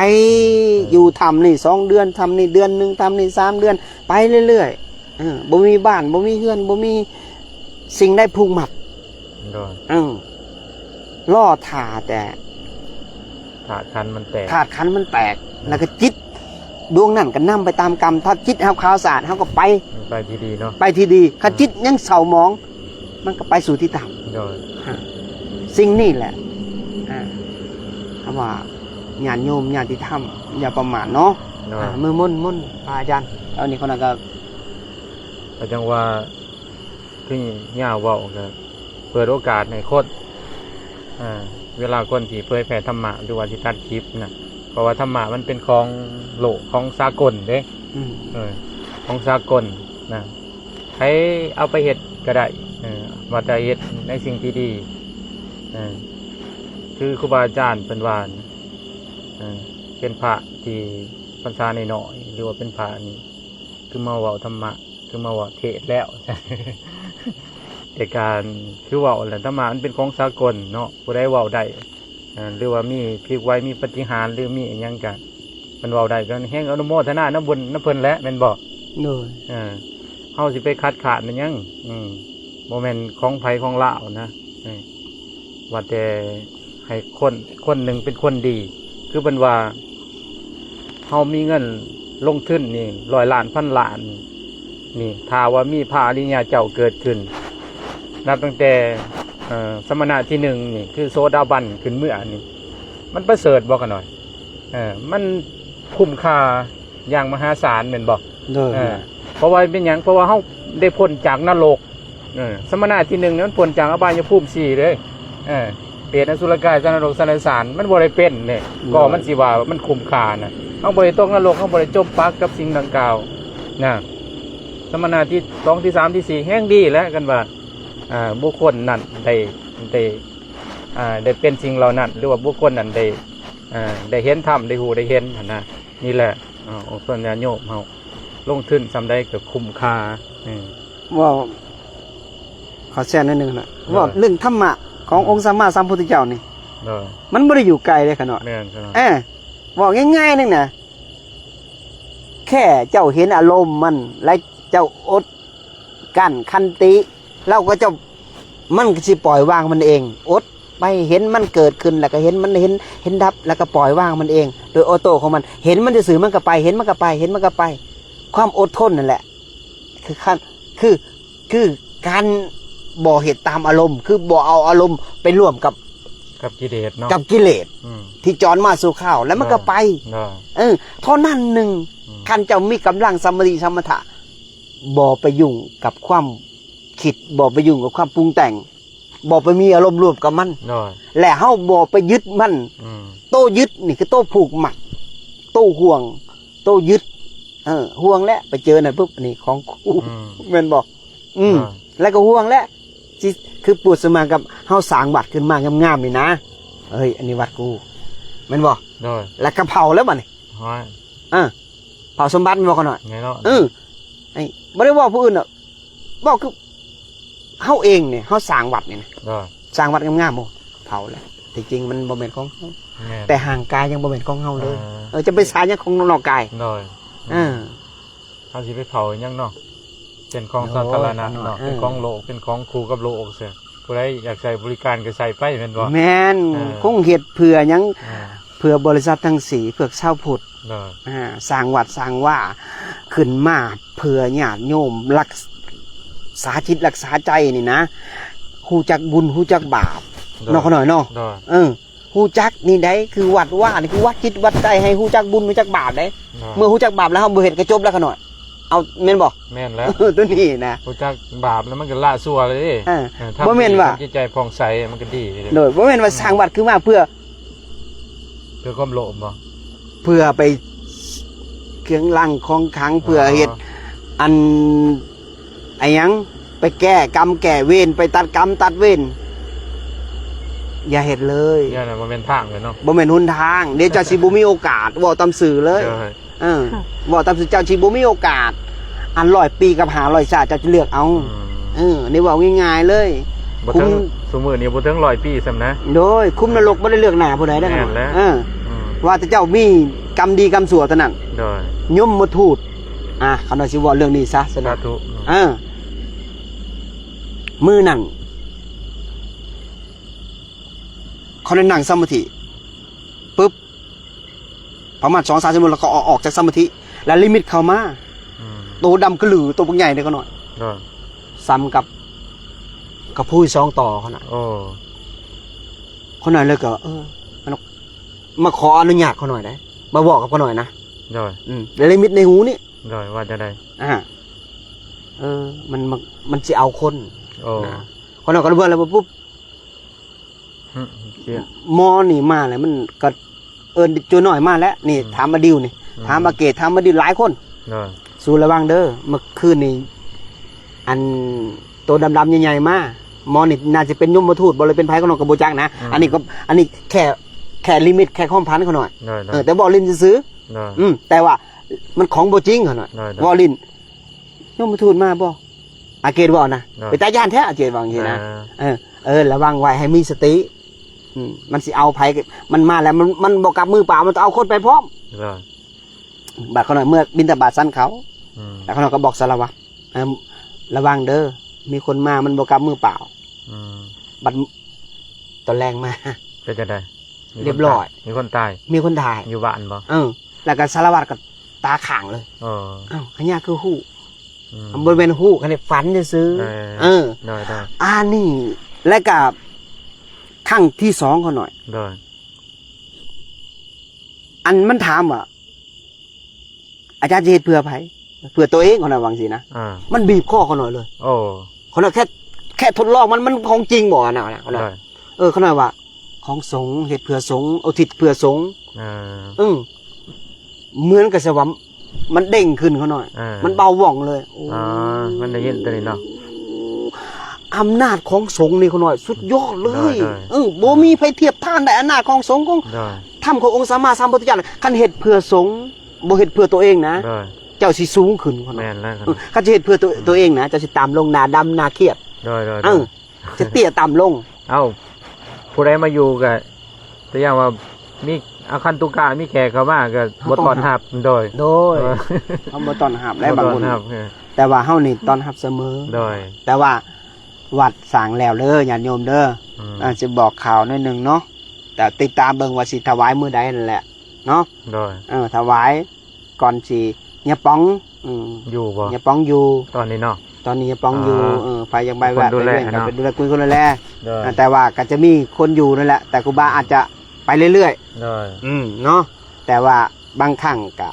ເອີ ຢູ່ຖ້ຳນີ້ສອງເດືອນ ຖ້ຳນີ້ເດືອນໜຶ່ງ ຖ້ຳນີ້ສາມເດືອນ ໄປເລື້ອຍໆ. ເອີ ບໍ່ມີບ້ານ ບໍ່ມີເຮືອນ ບໍ່ມີສິ່ງໃດຜູກມັດ. ໂດຍ. ເອີ ລໍຖ້າແຕ່ ທາດຂັນມັນແຕກ ທາດຂັນມັນແຕກ ເອີ ແລ້ວກໍຈິດດວງນັ້ນກໍນຳໄປຕາມກຳ. ຖ້າຈິດເຮົາຂາວສະອາດ ເຮົາກໍໄປ ໄປທີ່ດີເນາະ. ໄປທີ່ດີ. ຄັນ ເອີ ຈິດຍັງເສົ້າໝອງ ມັນກໍໄປສູ່ທີ່ຕ່ຳ. ໂດຍ. ອາ ສິ່ງນີ້ແຫຼະ ອາ ຄຳວ່າຍາດໂຍມຍາດຕິທຳ ຢ່າປະໝາດເນາະ. ໂດຍ. ອາ ມືມົນ ມົນ ພະອາຈານ ເອົານີ້ຄົນນັ້ນກໍ ກໍຈັ່ງວ່າ ຄືຍາວເວົ້າ ກໍເປີດໂອກາດໃຫ້ຄົນ ອາ ເວລາຄົນທີ່ເຜີຍແຜ່ທຳມະ ຫຼືວ່າຊິຕັດຄລິບນະ ເພາະວ່າທຳມະມັນເປັນຂອງໂລກ ຂອງສາກົນເດ້. ອືມ. ເອີ ຂອງສາກົນນະ ໃຜເອົາໄປເຮັດກໍໄດ້ ເອີ ວ່າແຕ່ເຮັດໃນສິ່ງທີ່ດີ. ເອີ ຄືຄູບາອາຈານເພິ່ນວ່າ ເອີ ເປັນພະທີ່ພັນສານ້ອຍໆ ຫຼືວ່າເປັນພະນີ້ ຄືມາເວົ້າທຳມະ ຄືມາເວົ້າເທດແລ້ວ ແຕ່ການ ຄືເວົ້າແຫຼະ ທຳມະມັນເປັນຂອງສາກົນເນາະ ຜູ້ໃດເວົ້າໄດ້ ເອີ ຫຼືວ່າມີພິກໄວ ມີປາຕິຫານ ຫຼືມີອີ່ຫຍັງກະ ເພິ່ນເວົ້າໄດ້ ກໍແຮ່ງອະນຸໂມທະນານຳບຸນນຳເພິ່ນແຫຼະ ແມ່ນບໍ່? ໂດຍ. ເອີ ເຮົາຊິໄປຄັດຄ້ານມັນຫຍັງ? ອືມ ບໍ່ແມ່ນຂອງໃຜຂອງລາວນະ ເອີ ວ່າແຕ່ ໃຫ້ຄົນ ຄົນໜຶ່ງເປັນຄົນດີ ຄືເພິ່ນວ່າ ເຮົາມີເງິນລົງທຶນນີ້ ຮ້ອຍລ້ານ ພັນລ້ານນີ້ ຖ້າວ່າມີພະອະລິຍະເຈົ້າເກີດຂຶ້ນ ນັບຕັ້ງແຕ່ ເອີ ສະມະນະທີໜຶ່ງນີ້ ຄືໂສດາບັນຂຶ້ນເມືອນີ້ ມັນປະເສີດບໍ່ ຂ້ານ້ອຍ? ເອີ ມັນຄຸ້ມຄ່າຢ່າງມະຫາສານແມ່ນບໍ່? ໂດຍ. ເອີ ເພາະວ່າເປັນຫຍັງ? ເພາະວ່າເຮົາໄດ້ພົ້ນຈາກນະລົກ. ເອີ ສະມະນະທີໜຶ່ງນີ້ມັນພົ້ນຈາກອະບາຍະພູມສີ່ເດ້. ເອີ ເປດອະສຸລະກາຍ ສັດນະລົກ ສັດນະສານ ມັນບໍ່ໄດ້ເປັນເດ້ ບໍ່ ກໍມັນຊິວ່າມັນຄຸ້ມຄ່ານະ. ເຮົາບໍ່ໄດ້ຕົກນະລົກ ເຮົາບໍ່ໄດ້ຈົມປັກກັບສິ່ງດັ່ງກ່າວນະ. ສຳມະນາທີສອງ ທີສາມ ທີສີ່ ແຮ່ງດີແຫຼະ ຄັນວ່າ ອ່າ ບຸກຄົນນັ້ນໄດ້ ໄດ້ ອ່າ ໄດ້ເປັນສິ່ງເຫຼົ່ານັ້ນ ຫຼືວ່າບຸກຄົນນັ້ນໄດ້ ອ່າ ໄດ້ເຫັນທຳ ໄດ້ຮູ້ໄດ້ເຫັນຫັ້ນນະ. ນີ້ແຫຼະ ເອີ ອົງຊົນຍາດໂຍມເຮົາລົງທຶນສ່ຳໃດກໍຄຸ້ມຄ່າ. ເອີ ເວົ້າ ຂໍແຊນໜ້ອຍໜຶ່ງນະ ເອີ ເວົ້າເລື່ອງທຳມະຂອງ ເອີ ອົງສຳມາສຳພຸດທະເຈົ້ານີ້ ເອີ ມັນບໍ່ໄດ້ຢູ່ໄກເດ້ຂະນ້ອຍ. ແມ່ນຂະນ້ອຍ. ເອີ ເວົ້າງ່າຍໆໜຶ່ງນະ ແຄ່ເຈົ້າເຫັນອາລົມມັນ ແລະ ເຈົ້າອົດກັ້ນຂັນຕິ ລາວກໍຈະ ມັນກໍຊິປ່ອຍວາງມັນເອງ. ອົດໄປ ເຫັນມັນເກີດຂຶ້ນ ແລ້ວກໍເຫັນມັນ ເຫັນ ເຫັນດັບ ແລ້ວກໍປ່ອຍວາງມັນເອງ ໂດຍອອໂຕ້ຂອງມັນ. ເຫັນມັນຊື່ໆ ມັນກໍໄປ ເຫັນມັນກໍໄປ ເຫັນມັນກໍໄປ. ຄວາມອົດທົນນັ້ນແຫຼະ ຄືຂັ້ນ ຄື ຄືການບໍ່ເຮັດຕາມອາລົມ ຄືບໍ່ເອົາອາລົມໄປຮ່ວມກັບ ກັບກິເລດເນາະ ກັບກິເລດ ອືມ ທີ່ຈອນມາຊົ່ວຄາວ ແລ້ວມັນກໍໄປ. ເອີ ເອີ ເທົ່ານັ້ນໜຶ່ງ. ອືມ ຄັນເຈົ້າມີກຳລັງສະມາທິສະມະຖະ ບໍ່ໄປຫຍຸ້ງກັບຄວາມຄິດ ບໍ່ໄປຫຍຸ້ງກັບຄວາມປຸງແຕ່ງ ບໍ່ໄປມີອາລົມຮ່ວມກັບມັນ ໂດຍ ແລະ ເຮົາບໍ່ໄປຍຶດມັນ. ອືມ ໂຕຍຶດນີ້ຄືໂຕຜູກມັດ ໂຕຫ່ວງ ໂຕຍຶດ. ເອີ ຫ່ວງແຫຼະ ໄປເຈີນັ້ນປຶບ ອັນນີ້ຂອງກູ ອືມ ແມ່ນບໍ່? ອືມ ໂດຍ ແລ້ວກໍຫ່ວງແຫຼະ ຊິ ຄືປຽບສະມານກັບເຮົາສ້າງວັດຂຶ້ນມາງາມໆນີ້ນະ ເອີຍ ອັນນີ້ວັດກູ ແມ່ນບໍ່? ໂດຍ ແລ້ວກໍເຜົາແລ້ວບັດນີ້. ໂອ້ຍ ເອີ ເຜົາສົມບັດແມ່ນບໍ່ຂະນ້ອຍ? ແນ່ນອນ. ເອີ ໄອ້ ບໍ່ໄດ້ເວົ້າຜູ້ອື່ນດອກ ເວົ້າຄືເຮົາເອງນີ້ ເຮົາສ້າງວັດນີ້ນະ ໂດຍ ສ້າງວັດງາມໆ ໂອ້ ເຜົາແລ້ວ. ທີ່ຈິງມັນບໍ່ແມ່ນຂອງເຮົາ ແມ່ນ ແຕ່ຮ່າງກາຍຍັງບໍ່ແມ່ນຂອງເຮົາເລີຍ. ເອີ ເອີ ຈະໄປສາຫຍັງຂອງນອກກາຍ? ໂດຍ ເອີ ເຮົາຊິໄປເຜົາຫຍັງເນາະ ເປັນຂອງສາທາລະນະເນາະ ໂອ້ຍ ເອີ ເປັນຂອງໂລກ ເປັນຂອງຄູ່ກັບໂລກ ເອີ ຜູ້ໃດຢາກໃຊ້ບໍລິການກໍໃຊ້ໄປແມ່ນບໍ່? ແມ່ນ ເອີ ຄົງເຮັດເພື່ອຫຍັງ? ເອີ ເພື່ອບໍລິສັດທັງສີ່ ເພື່ອຊາວພຸດ ໂດຍ ອ່າ ສ້າງວັດສ້າງວາຂຶ້ນມາເພື່ອຍາດໂຍມ ຮັກສາຈິດຮັກສາໃຈນີ້ນະ ຮູ້ຈັກບຸນຮູ້ຈັກບາບ ໂດຍ ເນາະ ຂະນ້ອຍເນາະ ໂດຍ ເອີ ຮູ້ຈັກນີ້ໃດ ຄືວັດວານີ້ ຄືວັດຈິດວັດໃຈ ໃຫ້ຮູ້ຈັກບຸນຮູ້ຈັກບາບໃດ ໂດຍ ເມື່ອຮູ້ຈັກບາບແລ້ວ ເຮົາບໍ່ເຮັດກໍຈົບແລ້ວ ຂະນ້ອຍ. ເອົາ ແມ່ນບໍ່? ແມ່ນແລ້ວ ໂຕນີ້ນະ ຮູ້ຈັກບາບແລ້ວມັນກໍລະຊົ່ວເລີຍເດ້. ເອີ ບໍ່ແມ່ນວ່າ ຈິດໃຈຜ່ອງໃສ ມັນກໍດີເດ້. ໂດຍ ບໍ່ແມ່ນວ່າ ອືມ ສ້າງວັດຂຶ້ນມາເພື່ອ ເພື່ອຄວາມໂລບບໍ່? ເພື່ອໄປເຄື່ອງລັງຂອງຂັງ ເພື່ອເຮັດ ອໍ ອັນ ອາຫຍັງ ໄປແກ້ກຳແກ້ເວນ ໄປຕັດກຳຕັດເວນ ຢ່າເຮັດເລີຍ. ແນວນັ້ນບໍ່ແມ່ນທາງເລີຍເນາະ ບໍ່ແມ່ນຫົນທາງ. ດຽວເຈົ້າຊິບໍ່ມີໂອກາດ ເວົ້າຕາມຊື່ເລີຍ ໂດຍ ເອີ ເວົ້າຕາມຊື່ ເຈົ້າຊິບໍ່ມີໂອກາດ ອັນຮ້ອຍປີກັບຫ້າຮ້ອຍຊາດ ເຈົ້າຈະເລືອກເອົາ. ອືມ ເອີ ນີ້ເວົ້າງ່າຍໆເລີຍ ບໍ່ເຖິງ ຊຸມມື້ນີ້ບໍ່ເຖິງຮ້ອຍປີຊ້ຳນະ. ໂດຍ ຂຸມນະລົກບໍ່ໄດ້ເລືອກໜ້າຜູ້ໃດເດ້ ແມ່ນແລ້ວ ເອີ ອືມ ວ່າແຕ່ເຈົ້າມີກຳດີກຳຊົ່ວເທົ່ານັ້ນ. ໂດຍ ຍົມມະທູດ ອ່າ ຂ້ານ້ອຍຊິເວົ້າເລື່ອງນີ້ຊະຊັ້ນນະ ສາທຸ ເອີ ມື້ນັ້ນ ຂ້ອຍໄດ້ນັ່ງສະມາທິປຶບ ປະມານສອງສາມຊົ່ວໂມງ ແລ້ວກໍອອກ ອອກຈາກສະມາທິ ແລ້ວນິມິດເຂົ້າມາ ອືມ ໂຕດຳກະລື ໂຕບັກໃຫຍ່ເດ້ຂ້ານ້ອຍ ໂດຍ ສ່ຳກັບ ກັບຜູ້ສອງຕໍ່ຂະນ້ອຍ. ໂອ້ ຂ້ານ້ອຍເລີຍກໍ ເອີ ມາຂໍອະນຸຍາດຂ້ານ້ອຍໄດ໋ ມາເວົ້າກັບຂ້ານ້ອຍນະ. ໂດຍ ອືມ ແລ້ວນິມິດໃນຫູນີ້. ໂດຍ ວ່າຈັ່ງໃດ? ອ່າ ເອີ ມັນ ມັນ ມັນຊິເອົາຄົນ ໂອ້ ນະ. ຂ້ານ້ອຍກໍເບິ່ງແລ້ວປຶບ ອືມ ໝໍນີ້ມາແລ້ວ ມັນກໍເອີ້ນໂຈນ້ອຍມາແລ້ວນີ້ ອືມ ຖາມອາດິວນີ້ ອືມ ຖາມອາເກດ ຖາມອາດິວຫຼາຍຄົນ. ໂດຍ ສູລະວັງເດີ ເມື່ອຄືນນີ້ ອັນໂຕດຳໆໃຫຍ່ໆມາ ໝໍນີ້ໜ້າຈະເປັນຍົມມະທູດບໍ່ ຫຼືເປັນໃຜ ຂ້ານ້ອຍກໍບໍ່ຈັກນະ. ອືມ ອັນນີ້ກໍ ອັນນີ້ແຄ່ ແຄ່ນິມິດ ແຄ່ຄວາມຝັນຂ້ານ້ອຍ. ໂດຍ ໂດຍ ເອີ ແຕ່ເວົ້າຫຼິ້ນຊື່ໆ. ໂດຍ ອືມ ແຕ່ວ່າມັນຂອງບໍ່ຈິງຫັ້ນນະ. ໂດຍ ເວົ້າຫຼິ້ນ ຍົມມະທູດມາບໍ່? ອາເກດເວົ້ານະ. ໂດຍ ເປັນຕາຢ້ານແທ້ ອາເກດວ່າຈັ່ງຊີ້ນະ. ເອີ ເອີ ເອີ ລະວັງໄວ້ໃຫ້ມີສະຕິ. ອືມ ມັນຊິເອົາໃຜ ມັນມາແລ້ວ ມັນ ມັນບໍ່ກັບມືເປົ່າ ມັນຕ້ອງເອົາຄົນໄປພ້ອມ. ໂດຍ ບາດຂ້ານ້ອຍເມືອບິນທະບາດສັນເຂົາ ອືມ ແລ້ວຂ້ານ້ອຍກໍບອກສາລະວັດ ເອີ ລະວັງເດີ ມີຄົນມາ ມັນບໍ່ກັບມືເປົ່າ. ອືມ ບັດຕອນແລງມາ ເປັນຈັ່ງໃດ? ມີຄົນຕາຍ ຮຽບຮ້ອຍ ມີຄົນຕາຍ ມີຄົນຕາຍ ຢູ່ບ້ານບໍ່? ເອີ ແລ້ວກໍສາລະວັດກໍຕາຄ້າງເລີຍ. ເອີ ອ້າວ ພະຍາຄືຮູ້? ອືມ ມັນບໍ່ແມ່ນຮູ້ ຄັນໄດ້ຝັນຊື່ໆ. ເອີ ເອີ ໂດຍໆ ອັນນີ້ ແລ້ວກໍຄັ້ງທີສອງຂ້ານ້ອຍ. ໂດຍ ອັນມັນຖາມວ່າ ອາຈານຊິເຮັດເພື່ອໃຜ? ເພື່ອໂຕເອງ ຂ້ານ້ອຍວ່າຈັ່ງຊີ້ນະ. ອ່າ ມັນບີບຄໍຂ້ານ້ອຍເລີຍ. ໂອ້ ຂ້ານ້ອຍແຄ່ ແຄ່ທົດລອງ ມັນ ມັນຂອງຈິງບໍ່ນະ ຂ້ານ້ອຍ. ໂດຍ ເອີ ຂ້ານ້ອຍວ່າ ຂອງສົງ ເຮັດເພື່ອສົງ ອຸທິດເພື່ອສົງ ອ່າ ເອີ ເໝືອນກັບສະຫວ່າງມັນເດັ່ງຂຶ້ນເຂົາໜ້ອຍ ອ່າ ມັນເບົາວ່ອງເລີຍ. ໂອ້ ອ່າ ມັນໄດ້ຍິນຕົວນີ້ເນາະ ອຳນາດຂອງສົງນີ້ເຂົາໜ້ອຍ ສຸດຍອດເລີຍ. ໂດຍ ໂດຍ ເອີ ບໍ່ມີໃຜທຽບທານໄດ້ອຳນາດຂອງສົງ ຂອງ ໂດຍ ທຳຂອງອົງສຳມາສຳພຸດທະເຈົ້າ. ຄັນເຮັດເພື່ອສົງ ບໍ່ເຮັດເພື່ອຕົວເອງນະ ໂດຍ ເຈົ້າຊິສູງຂຶ້ນເຂົາໜ້ອຍ. ແມ່ນແລ້ວ ເອີ ຄັນຊິເຮັດເພື່ອຕົວ ອືມ ຕົວເອງນະ ເຈົ້າຊິຕ່ຳລົງ ໜ້າດຳ ໜ້າຄຽດ. ໂດຍ ໂດຍ ເອີ ໂດຍ ຈະເຕ້ຍຕ່ຳລົງ. ເອົ້າ ຜູ້ໃດມາຢູ່ກໍ ຕົວຢ່າງວ່າມີອາຄັນຕຸກະ ມີແຂກເຂົ້າມາກໍ ເຮົາ ບໍ່ຕ້ອນຮັບ ຕ້ອນຮັບ. ໂດຍ ໂດຍ ເອີ ເຮົາບໍ່ຕ້ອນຮັບແລ້ວ ບໍ່ຕ້ອນຮັບ ບາງຄົນ ເອີ ແຕ່ວ່າເຮົານີ້ຕ້ອນຮັບສະເໝີ. ໂດຍ ແຕ່ວ່າວັດສ້າງແລ້ວເດີ ຍາດໂຍມເດີ. ອືມ ອາ ຊິບອກຂ່າວໜ້ອຍໜຶ່ງເນາະ ແຕ່ຕິດຕາມເບິ່ງວ່າຊິຖວາຍມື້ໃດນັ້ນແຫຼະເນາະ. ໂດຍ ເອີ ຖວາຍ ກ່ອນຊິ ຍາປອງ ອືມ ຢູ່ບໍ່? ຍາປອງຢູ່ຕອນນີ້ເນາະ. ຕອນນີ້ຍາປອງຢູ່. ອໍ ເອີ ໃຜຢາກໄປແວະ ໄປເບິ່ງ ເປັນຄົນດູແລເນາະ ເປັນຄົນດູແລ ແຕ່ວ່າກໍຈະມີຄົນຢູ່ນັ້ນແຫຼະ ແຕ່ຄູບາອາດຈະໄປເລື້ອຍໆ. ໂດຍ ອືມ ເນາະ ແຕ່ວ່າບາງຄັ້ງກໍ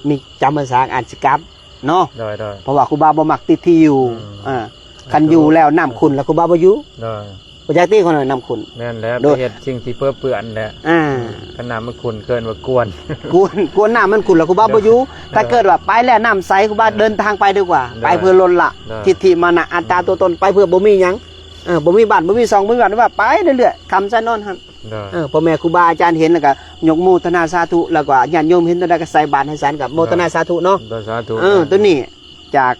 ມີຈຳພັນສາອາດຊິກັບເນາະ. ໂດຍ ໂດຍ ເພາະວ່າຄູບາບໍ່ມັກຕິດທີ່ຢູ່. ອືມ ເອີ ຄັນຢູ່ແລ້ວນ້ຳຂຸ້ນແລ້ວຄູບາບໍ່ຢູ່. ໂດຍ ບໍ່ຢາກຕິເຂົາໜ້ອຍ ນ້ຳຂຸ້ນ. ແມ່ນແລ້ວ ໂດຍ ໄປເຮັດສິ່ງທີ່ເປິເປື້ອນແຫຼະ. ອ່າ ອືມ ຄັນນ້ຳມັນຂຸ້ນເອີ້ນວ່າກວນ ກວນ ກວນນ້ຳມັນຂຸ້ນແລ້ວຄູບາບໍ່ຢູ່. ໂດຍ ຖ້າເກີດວ່າໄປແລ້ວນ້ຳໃສ ຄູບາ ໂດຍ ເດີນທາງໄປດີກວ່າ. ໂດຍ ໄປເພື່ອລົດລະ ໂດຍ ທິດຖິມານະ ອັດຕາຕົວຕົນ ໄປເພື່ອບໍ່ມີຫຍັງ. ເອີ ບໍ່ມີບ້ານ ບໍ່ມີຊ່ອງ ບໍ່ມີວັດ ວ່າໄປເລື້ອຍໆ ຄ່ຳໃສ່ນອນຫັ້ນ. ໂດຍ ເອີ ພໍ່ແມ່ຄູບາອາຈານເຫັນແລ້ວກໍຍົກໂມທະນາສາທຸ ແລ້ວກໍຍາດໂຍມເຫັນຕົວໃດກໍໃສ່ບາດໃຫ້ສັນ ກໍໂມທະນາສາທຸເນາະ. ໂດຍ ສາທຸ. ເອີ ໂຕນີ້ຈາກ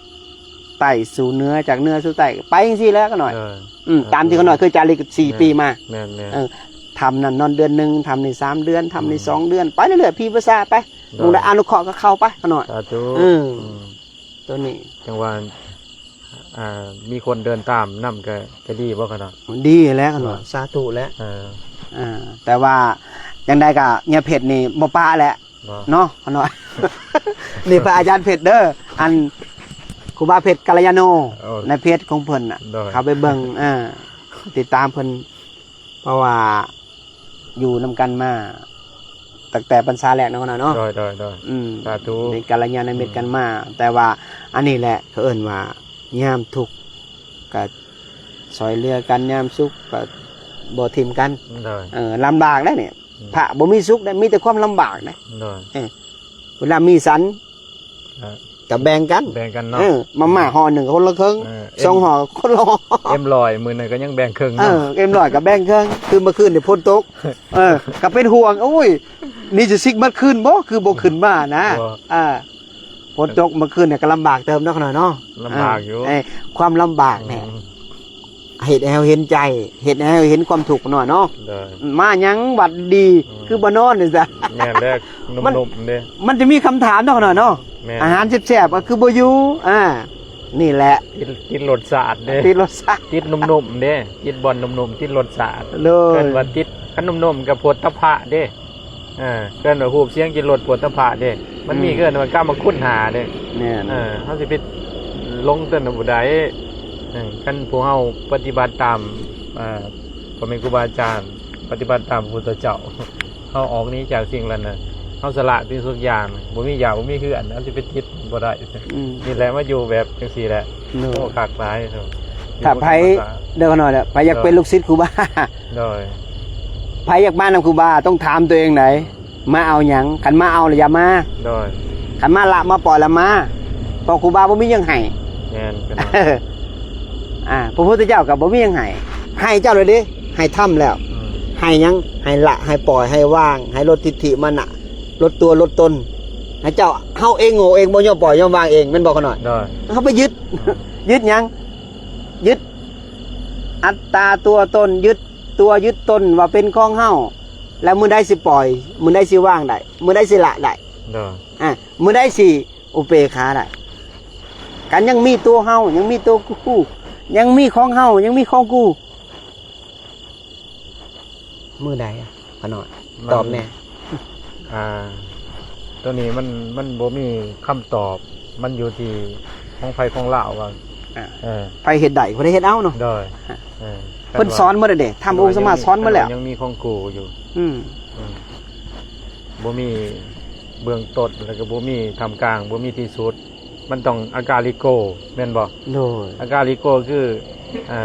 ໃຕ້ສູ່ເໜືອ ຈາກເໜືອສູ່ໃຕ້ ໄປຈັ່ງຊີ້ແຫຼະຂະນ້ອຍ. ເອີ ອືມ ຕາມທີ່ຂະນ້ອຍເຄີຍຈາລິກສີ່ປີມາ. ແມ່ນໆ ເອີ ຖ້ຳນັ້ນນອນເດືອນໜຶ່ງ ຖ້ຳນີ້ສາມເດືອນ ຖ້ຳນີ້ສອງເດືອນ ໄປເລື້ອຍໆ ຜີປີສາດໄປ. ໂດຍ ໝ່ອງໃດອະນຸເຄາະກໍເຂົ້າໄປຂະນ້ອຍ. ສາທຸ. ເອີ ອືມ ໂຕນີ້ຈັ່ງວ່າ ອ່າ ມີຄົນເດີນຕາມນຳກໍ ກໍດີບໍ່ຂະນ້ອຍ? ດີແຫຼະຂະນ້ອຍ. ເອີ ສາທຸແຫຼະ. ເອີ ອ່າ ແຕ່ວ່າຈັ່ງໃດກໍຍາເພັດນີ້ບໍ່ປະແຫຼະ. ບໍ່ ເນາະ ຂະນ້ອຍ. ນີ້ພະອາຈານເພັດເດີ ອັນຄູບາເພັດ ກັນລະຍາໂນ ໂອ້ ໃນເພຈຂອງເພິ່ນນະ. ໂດຍ ເຂົ້າໄປເບິ່ງ ເອີ ຕິດຕາມເພິ່ນ ເພາະວ່າຢູ່ນຳກັນມາຕັ້ງແຕ່ພັນສາແລກເນາະ ຂະນ້ອຍເນາະ. ໂດຍ ໂດຍ ໂດຍ ອືມ ສາທຸ. ເປັນກັນລະຍານະມິດກັນມາ. ອືມ ແຕ່ວ່າອັນນີ້ແຫຼະ ເຂົາເອີ້ນວ່າຍາມທຸກກໍຊ່ອຍເຫຼືອກັນ ຍາມສຸກກໍບໍ່ຖິ້ມກັນ. ໂດຍ ເອີ ລຳບາກໄດ໋ນີ້. ອືມ ພະບໍ່ມີສຸກໄດ໋ ມີແຕ່ຄວາມລຳບາກໄດ໋. ໂດຍ ເອີ ເວລາມີສັນ ອ່າ ກໍແບ່ງກັນ ແບ່ງກັນເນາະ. ເອີ ມາມ່າຫໍ່ໜຶ່ງຄົນລະເຄິ່ງ ເອີ ສອງຫໍ່ຄົນລະຫໍ່. ເອັມຮ້ອຍມື້ນັ້ນກໍຍັງແບ່ງເຄິ່ງເນາະ. ເອີ ເອັມຮ້ອຍກໍແບ່ງເຄິ່ງ ຄືເມື່ອຄືນນີ້ຝົນຕົກ. ເອີ ກໍເປັນຫ່ວງ ໂອ້ຍ ນີ້ຈະຊິກມັດຄືນບໍ່ ຄືບໍ່ຂຶ້ນມານະ. ບໍ່ ອ່າ ຝົນຕົກເມື່ອຄືນນີ້ກໍລຳບາກເຕີບເນາະ ຂະນ້ອຍເນາະ. ລຳບາກຢູ່ ເອີ ຄວາມລຳບາກນີ້ ອືມ ເຮັດໃຫ້ເຮົາເຫັນໃຈ ເຮັດໃຫ້ເຮົາເຫັນຄວາມທຸກໜ້ອຍເນາະ. ໂດຍ ມາຫຍັງວັດດີ ອືມ ຄືບໍ່ນອນນີ້ຊະ. ແມ່ນແລ້ວ ໜຸ່ມໆເດ້ ມັນຈະມີຄຳຖາມເນາະ ຂະນ້ອຍເນາະ. ແມ່ນ ອາຫານແຊບໆກໍຄືບໍ່ຢູ່. ອ່າ ນີ້ແຫຼະ ຕິດ ຕິດລົດຊາດເດ້ ຕິດລົດຊາດ ຕິດໜຸ່ມໆເດ້ ຕິດບ່ອນໜຸ່ມໆ ຕິດລົດຊາດ. ໂດຍ ເອີ້ນວ່າຕິດ ຄັນໜຸ່ມໆກໍໂຜດຖະພະເດ້. ເອີ ເອີ້ນວ່າຮູບສຽງກິ່ນລົດໂຜດຖະພະເດ້ ມັນມີ ອືມ ເອີ້ນວ່າກາມະຄຸນຫ້າເດ້. ແມ່ນ ເອີ ເຮົາຊິໄປຫຼົງຕົວນັ້ນບໍ່ໄດ້. ເອີ ຄັນພວກເຮົາປະຕິບັດຕາມ ເອີ ພໍ່ແມ່ຄູບາອາຈານ ປະຕິບັດຕາມພະພຸດທະເຈົ້າ ເຮົາອອກໜີຈາກສິ່ງເຫຼົ່ານັ້ນ ເຮົາສະຫຼະທຸກສິ່ງທຸກຢ່າງ ບໍ່ມີຢາກບໍ່ມີເຮືອນ ເຮົາຊິໄປຕິດບໍ່ໄດ້. ອືມ ນີ້ແຫຼະ ມາຢູ່ແບບຈັ່ງຊີ້ແຫຼະ. ໂດຍ ໂອ້ ຄັກຫຼາຍ. ຖ້າໃຜ ຢູ່ກັບທຳມະຊາດ ເດີ ຂະນ້ອຍແຫຼະ ໃຜຢາກເປັນ ໂດຍ ລູກສິດຄູບາ ໂດຍ ໃຜຢາກມານຳຄູບາ ຕ້ອງຖາມຕົວເອງໃດ ມາເອົາຫຍັງ? ຄັນມາເອົາແລ້ວຢ່າມາ. ໂດຍ ຄັນມາລະມາປ່ອຍແລ້ວມາ ເພາະຄູບາບໍ່ມີຫຍັງໃຫ້. ແມ່ນ ອ່າ ພະພຸດທະເຈົ້າກໍບໍ່ມີຫຍັງໃຫ້ ໃຫ້ເຈົ້າແລ້ວເດ້ ໃຫ້ທຳແລ້ວ. ອືມ ໃຫ້ຫຍັງ? ໃຫ້ລະ ໃຫ້ປ່ອຍ ໃຫ້ວາງ ໃຫ້ລົດທິດຖິມານະ ລົດຕົວລົດຕົນ ໃຫ້ເຈົ້າ ເຮົາເອງໂງ່ເອງ ບໍ່ຍອມປ່ອຍຍອມວາງເອງ ແມ່ນບໍ່ຂະນ້ອຍ? ໂດຍ ເຮົາໄປຍຶດ ອືມ ຍຶດຫຍັງ? ຍຶດອັດຕາຕົວຕົນ ຍຶດຕົວຍຶດຕົນວ່າເປັນຂອງເຮົາ ແລ້ວມື້ໃດຊິປ່ອຍ? ມື້ໃດຊິວາງໄດ້? ມື້ໃດຊິລະໄດ້? ໂດຍ ອ່າ ມື້ໃດຊິອຸເປກຂາໄດ້? ຄັນຍັງມີຕົວເຮົາ ຍັງມີຕົວກູ ຍັງມີຂອງເຮົາ ຍັງມີຂອງກູ ມື້ໃດອະ ຂະນ້ອຍ? ມັນ ຕອບແດ່. ອ່າ ໂຕນີ້ມັນ ມັນບໍ່ມີຄຳຕອບ ມັນຢູ່ທີ່ຂອງໃຜຂອງລາວວ່າ ອ່າ ເອີ ໃຜເຮັດໄດ້ ຜູ້ໃດເຮັດເອົາເນາະ. ໂດຍ ເອີ ເພິ່ນສອນໝົດແລ້ວເດ້ ທຳອົງສາມາດສອນໝົດແລ້ວ ຍັງມີຂອງກູຢູ່. ອືມ ອືມ ບໍ່ມີເບື້ອງຕົ້ນ ແລ້ວກໍບໍ່ມີທ່າມກາງ ບໍ່ມີທີ່ສຸດ ມັນຕ້ອງອາກາລິໂກ ແມ່ນບໍ່? ໂດຍ ອາກາລິໂກຄື ເອີ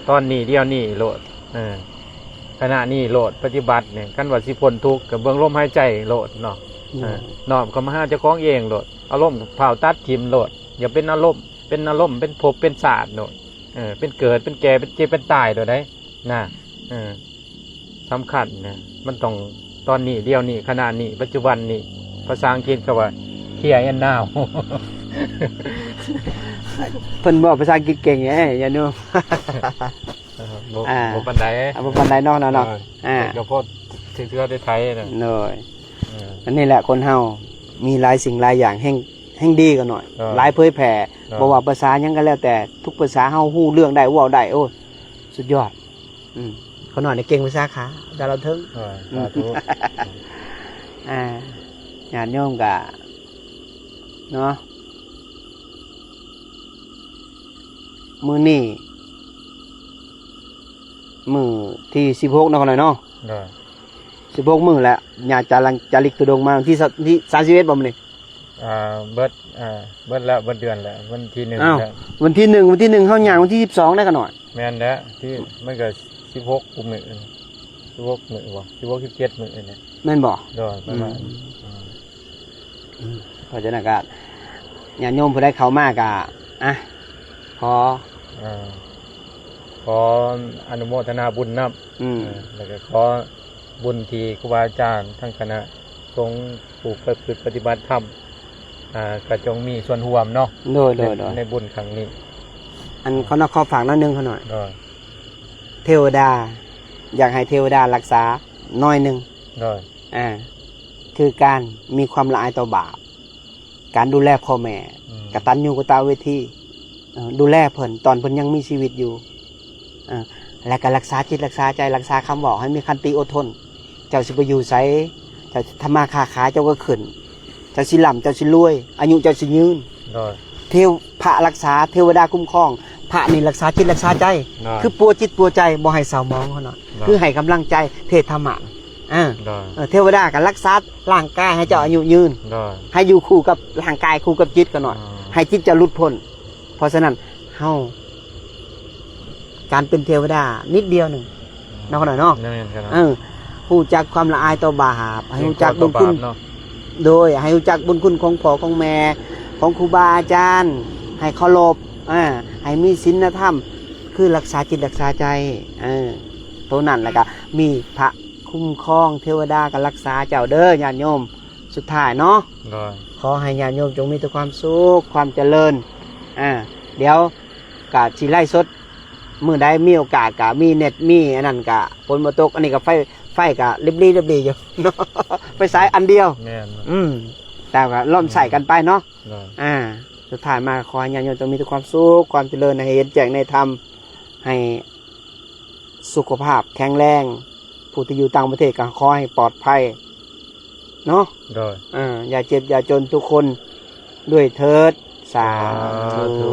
ຕອນນີ້ດຽວນີ້ໂລດ. ເອີ ຂະນະນີ້ໂລດ ປະຕິບັດນີ້ ຄັນວ່າຊິພົ້ນທຸກກໍເບິ່ງລົມຫາຍໃຈໂລດເນາະ. ເອີ ນ້ອມເຂົ້າມາຫາເຈົ້າຂອງເອງໂລດ ອາລົມພ້າວຕັດຖິ້ມໂລດ ຢ່າເປັນອາລົມ ເປັນອາລົມ ເປັນພົບເປັນຊາດໂລດ. ເອີ ເປັນເກີດ ເປັນແກ່ ເປັນເຈັບ ເປັນຕາຍໂລດໄດ໋ນະ. ເອີ ສຳຄັນນະ ມັນຕ້ອງຕອນນີ້ ດຽວນີ້ ຂະນະນີ້ ປັດຈຸບັນນີ້. ພາສາອັງກິດເຂົາວ່າ here and now. ເພິ່ນເວົ້າພາສາອັງກິດເກັ່ງແທ້ ຍາໂຍມ. ເອີ ບໍ່ ອ່າ ບໍ່ປານໃດ ອ່າ ບໍ່ປານໃດເນາະ ເນາະ. ເອີ ອ່າ ກໍພໍເທື່ອໄດ້ໄທນະ. ໂດຍ ເອີ ອັນນີ້ແຫຼະ ຄົນເຮົາມີຫຼາຍສິ່ງຫຼາຍຢ່າງ ແຮ່ງ ແຮ່ງດີກໍໜ້ອຍ ເອີ ຫຼາຍເຜີຍແຜ່. ເອີ ບໍ່ວ່າພາສາຫຍັງກໍແລ້ວແຕ່ ທຸກພາສາເຮົາຮູ້ເລື່ອງໄດ້ ເວົ້າໄດ້ ໂອ້ ສຸດຍອດ. ອືມ ຂ້ານ້ອຍນີ້ເກັ່ງພາສາຂາ ດາລາວເທິງ. ເອີ ສາທຸ. ອ່າ ຍາດໂຍມກະເນາະ ມື້ນີ້ມື້ທີສິບຫົກເນາະ ຂ້ານ້ອຍເນາະ. ໂດຍ ສິບຫົກມື້ແລ້ວ ຍາຈາ ຈາລິກທຸດົງມາ ວັນທີ ທີສາມສິບເອັດບໍ່ມື້ນີ້? ອ່າ ເບິດ ອ່າ ເບິດແລ້ວ ເບິດເດືອນແລ້ວ ວັນທີໜຶ່ງ. ອ້າວ ແລ້ວ ວັນທີໜຶ່ງ ວັນທີໜຶ່ງ ເຮົາຍ່າງວັນທີສິບສອງໄດ້ ຂ້ານ້ອຍ. ແມ່ນແລ້ວ ທີ່ ມັນກໍສິບຫົກມື້ ສິບຫົກມື້ບໍ່ ສິບຫົກ ສິບເຈັດມື້ນີ້ ແມ່ນບໍ່? ໂດຍ ປະມານ ອືມ ອືມ ເພາະສະນັ້ນກໍ ຍາດໂຍມຜູ້ໃດເຂົ້າມາກໍ ອ່ະ ຂໍ ເອີ ຂໍອະນຸໂມທະນາບຸນນຳ. ອືມ ເອີ ແລ້ວກໍຂໍບຸນທີ່ຄູບາອາຈານທັງຄະນະສົງຜູ້ປະພຶດປະຕິບັດທຳ ອ່າ ກໍຈົ່ງມີສ່ວນຮ່ວມເນາະ. ໂດຍ ໂດຍ ໃນ ໂດຍ ໃນບຸນຄັ້ງນີ້ ອັນ ເອີ ຂໍນອກ ຂໍຝາກໜ້ອຍໜຶ່ງ ຂ້ານ້ອຍ. ໂດຍ ເທວະດາ ຢາກໃຫ້ເທວະດາລັກສາໜ້ອຍໜຶ່ງ. ໂດຍ ອ່າ ຄືການມີຄວາມລະອາຍຕໍ່ບາບ ການດູແລພໍ່ແມ່ ອືມ ກະຕັນຍູກະຕະເວທີ ເອີ ດູແລເພິ່ນຕອນເພິ່ນຍັງມີຊີວິດຢູ່ ເອີ ແລະກະລັກສາຈິດລັກສາໃຈ ລັກສາຄຳເວົ້າໃຫ້ມີຂັນຕິອົດທົນ. ເຈົ້າຊິໄປຢູ່ໃສ ເຈົ້າທຳມາຄ້າຂາຍເຈົ້າກໍຂຶ້ນ ເຈົ້າຊິລ່ຳ ເຈົ້າຊິລວຍ ອາຍຸເຈົ້າຊິຍືນ. ໂດຍ ເທວ ພະລັກສາ ເທວະດາຄຸ້ມຄອງ ພະນີ້ລັກສາຈິດລັກສາໃຈ. ໂດຍ ຄືປົວຈິດປົວໃຈ ບໍ່ໃຫ້ເສົ້າໝອງເຂົາເນາະ. ໂດຍ ຄືໃຫ້ກຳລັງໃຈ ເທດທຳມະ. ອ່າ ໂດຍ ເອີ ເທວະດາກໍລັກສາຮ່າງກາຍໃຫ້ເຈົ້າອາຍຸຍືນ. ໂດຍ ໃຫ້ຢູ່ຄູ່ກັບຮ່າງກາຍ ຄູ່ກັບຈິດກໍໜ້ອຍ ອືມ ໃຫ້ຈິດເຈົ້າຫຼຸດພົ້ນ. ເພາະສະນັ້ນເຮົາ ການເປັນເທວະດານິດດຽວໜຶ່ງ ອືມ ເນາະ ເນາະ. ແມ່ນ ເອີ ຮູ້ຈັກຄວາມລະອາຍຕໍ່ບາບ ໃຫ້ຮູ້ຈັກບຸນຄຸນ ເນາະ. ໂດຍ ໃຫ້ຮູ້ຈັກບຸນຄຸນຂອງພໍ່ຂອງແມ່ ຂອງຄູບາອາຈານ ໃຫ້ເຄົາລົບ ອ່າ ໃຫ້ມີສິນລະທຳ ຄືລັກສາຈິດລັກສາໃຈ ເອີ ໂຕນັ້ນ ແລ້ວກະມີພະຄຸ້ມຄອງ ເທວະດາກໍລັກສາເຈົ້າເດີ ຍາດໂຍມ. ສຸດທ້າຍເນາະ ໂດຍ ຂໍໃຫ້ຍາດໂຍມຈົ່ງມີແຕ່ຄວາມສຸກ ຄວາມຈະເລີນ. ອ່າ ດຽວກະຊິໄລຟ໌ສົດ ມື້ໃດມີໂອກາດກະມີເນັດ ມີອັນນັ້ນກະ ຝົນບໍ່ຕົກ ອັນນີ້ກະໄຟ ໄຟກະລິບຫຼີລິບຫຼີຢູ່ເນາະ ໄຟສາຍອັນດຽວ. ແມ່ນ ອືມ ແຕ່ກະລອມໃຊ້ກັນໄປເນາະ. ໂດຍ ອ່າ ສຸດທ້າຍມາຂໍໃຫ້ຍາດໂຍມຈົ່ງມີແຕ່ຄວາມສຸກ ຄວາມຈະເລີນ ໃຫ້ເຫັນແຈ້ງໃນທຳ ໃຫ້ສຸຂະພາບແຂງແຮງ ຜູ້ທີ່ຢູ່ຕ່າງປະເທດກໍຂໍໃຫ້ປອດໄພເນາະ. ໂດຍ ເອີ ຢ່າເຈັບຢ່າຈົນທຸກຄົນດ້ວຍເທີດ ສາ ສາທຸ ທຸ.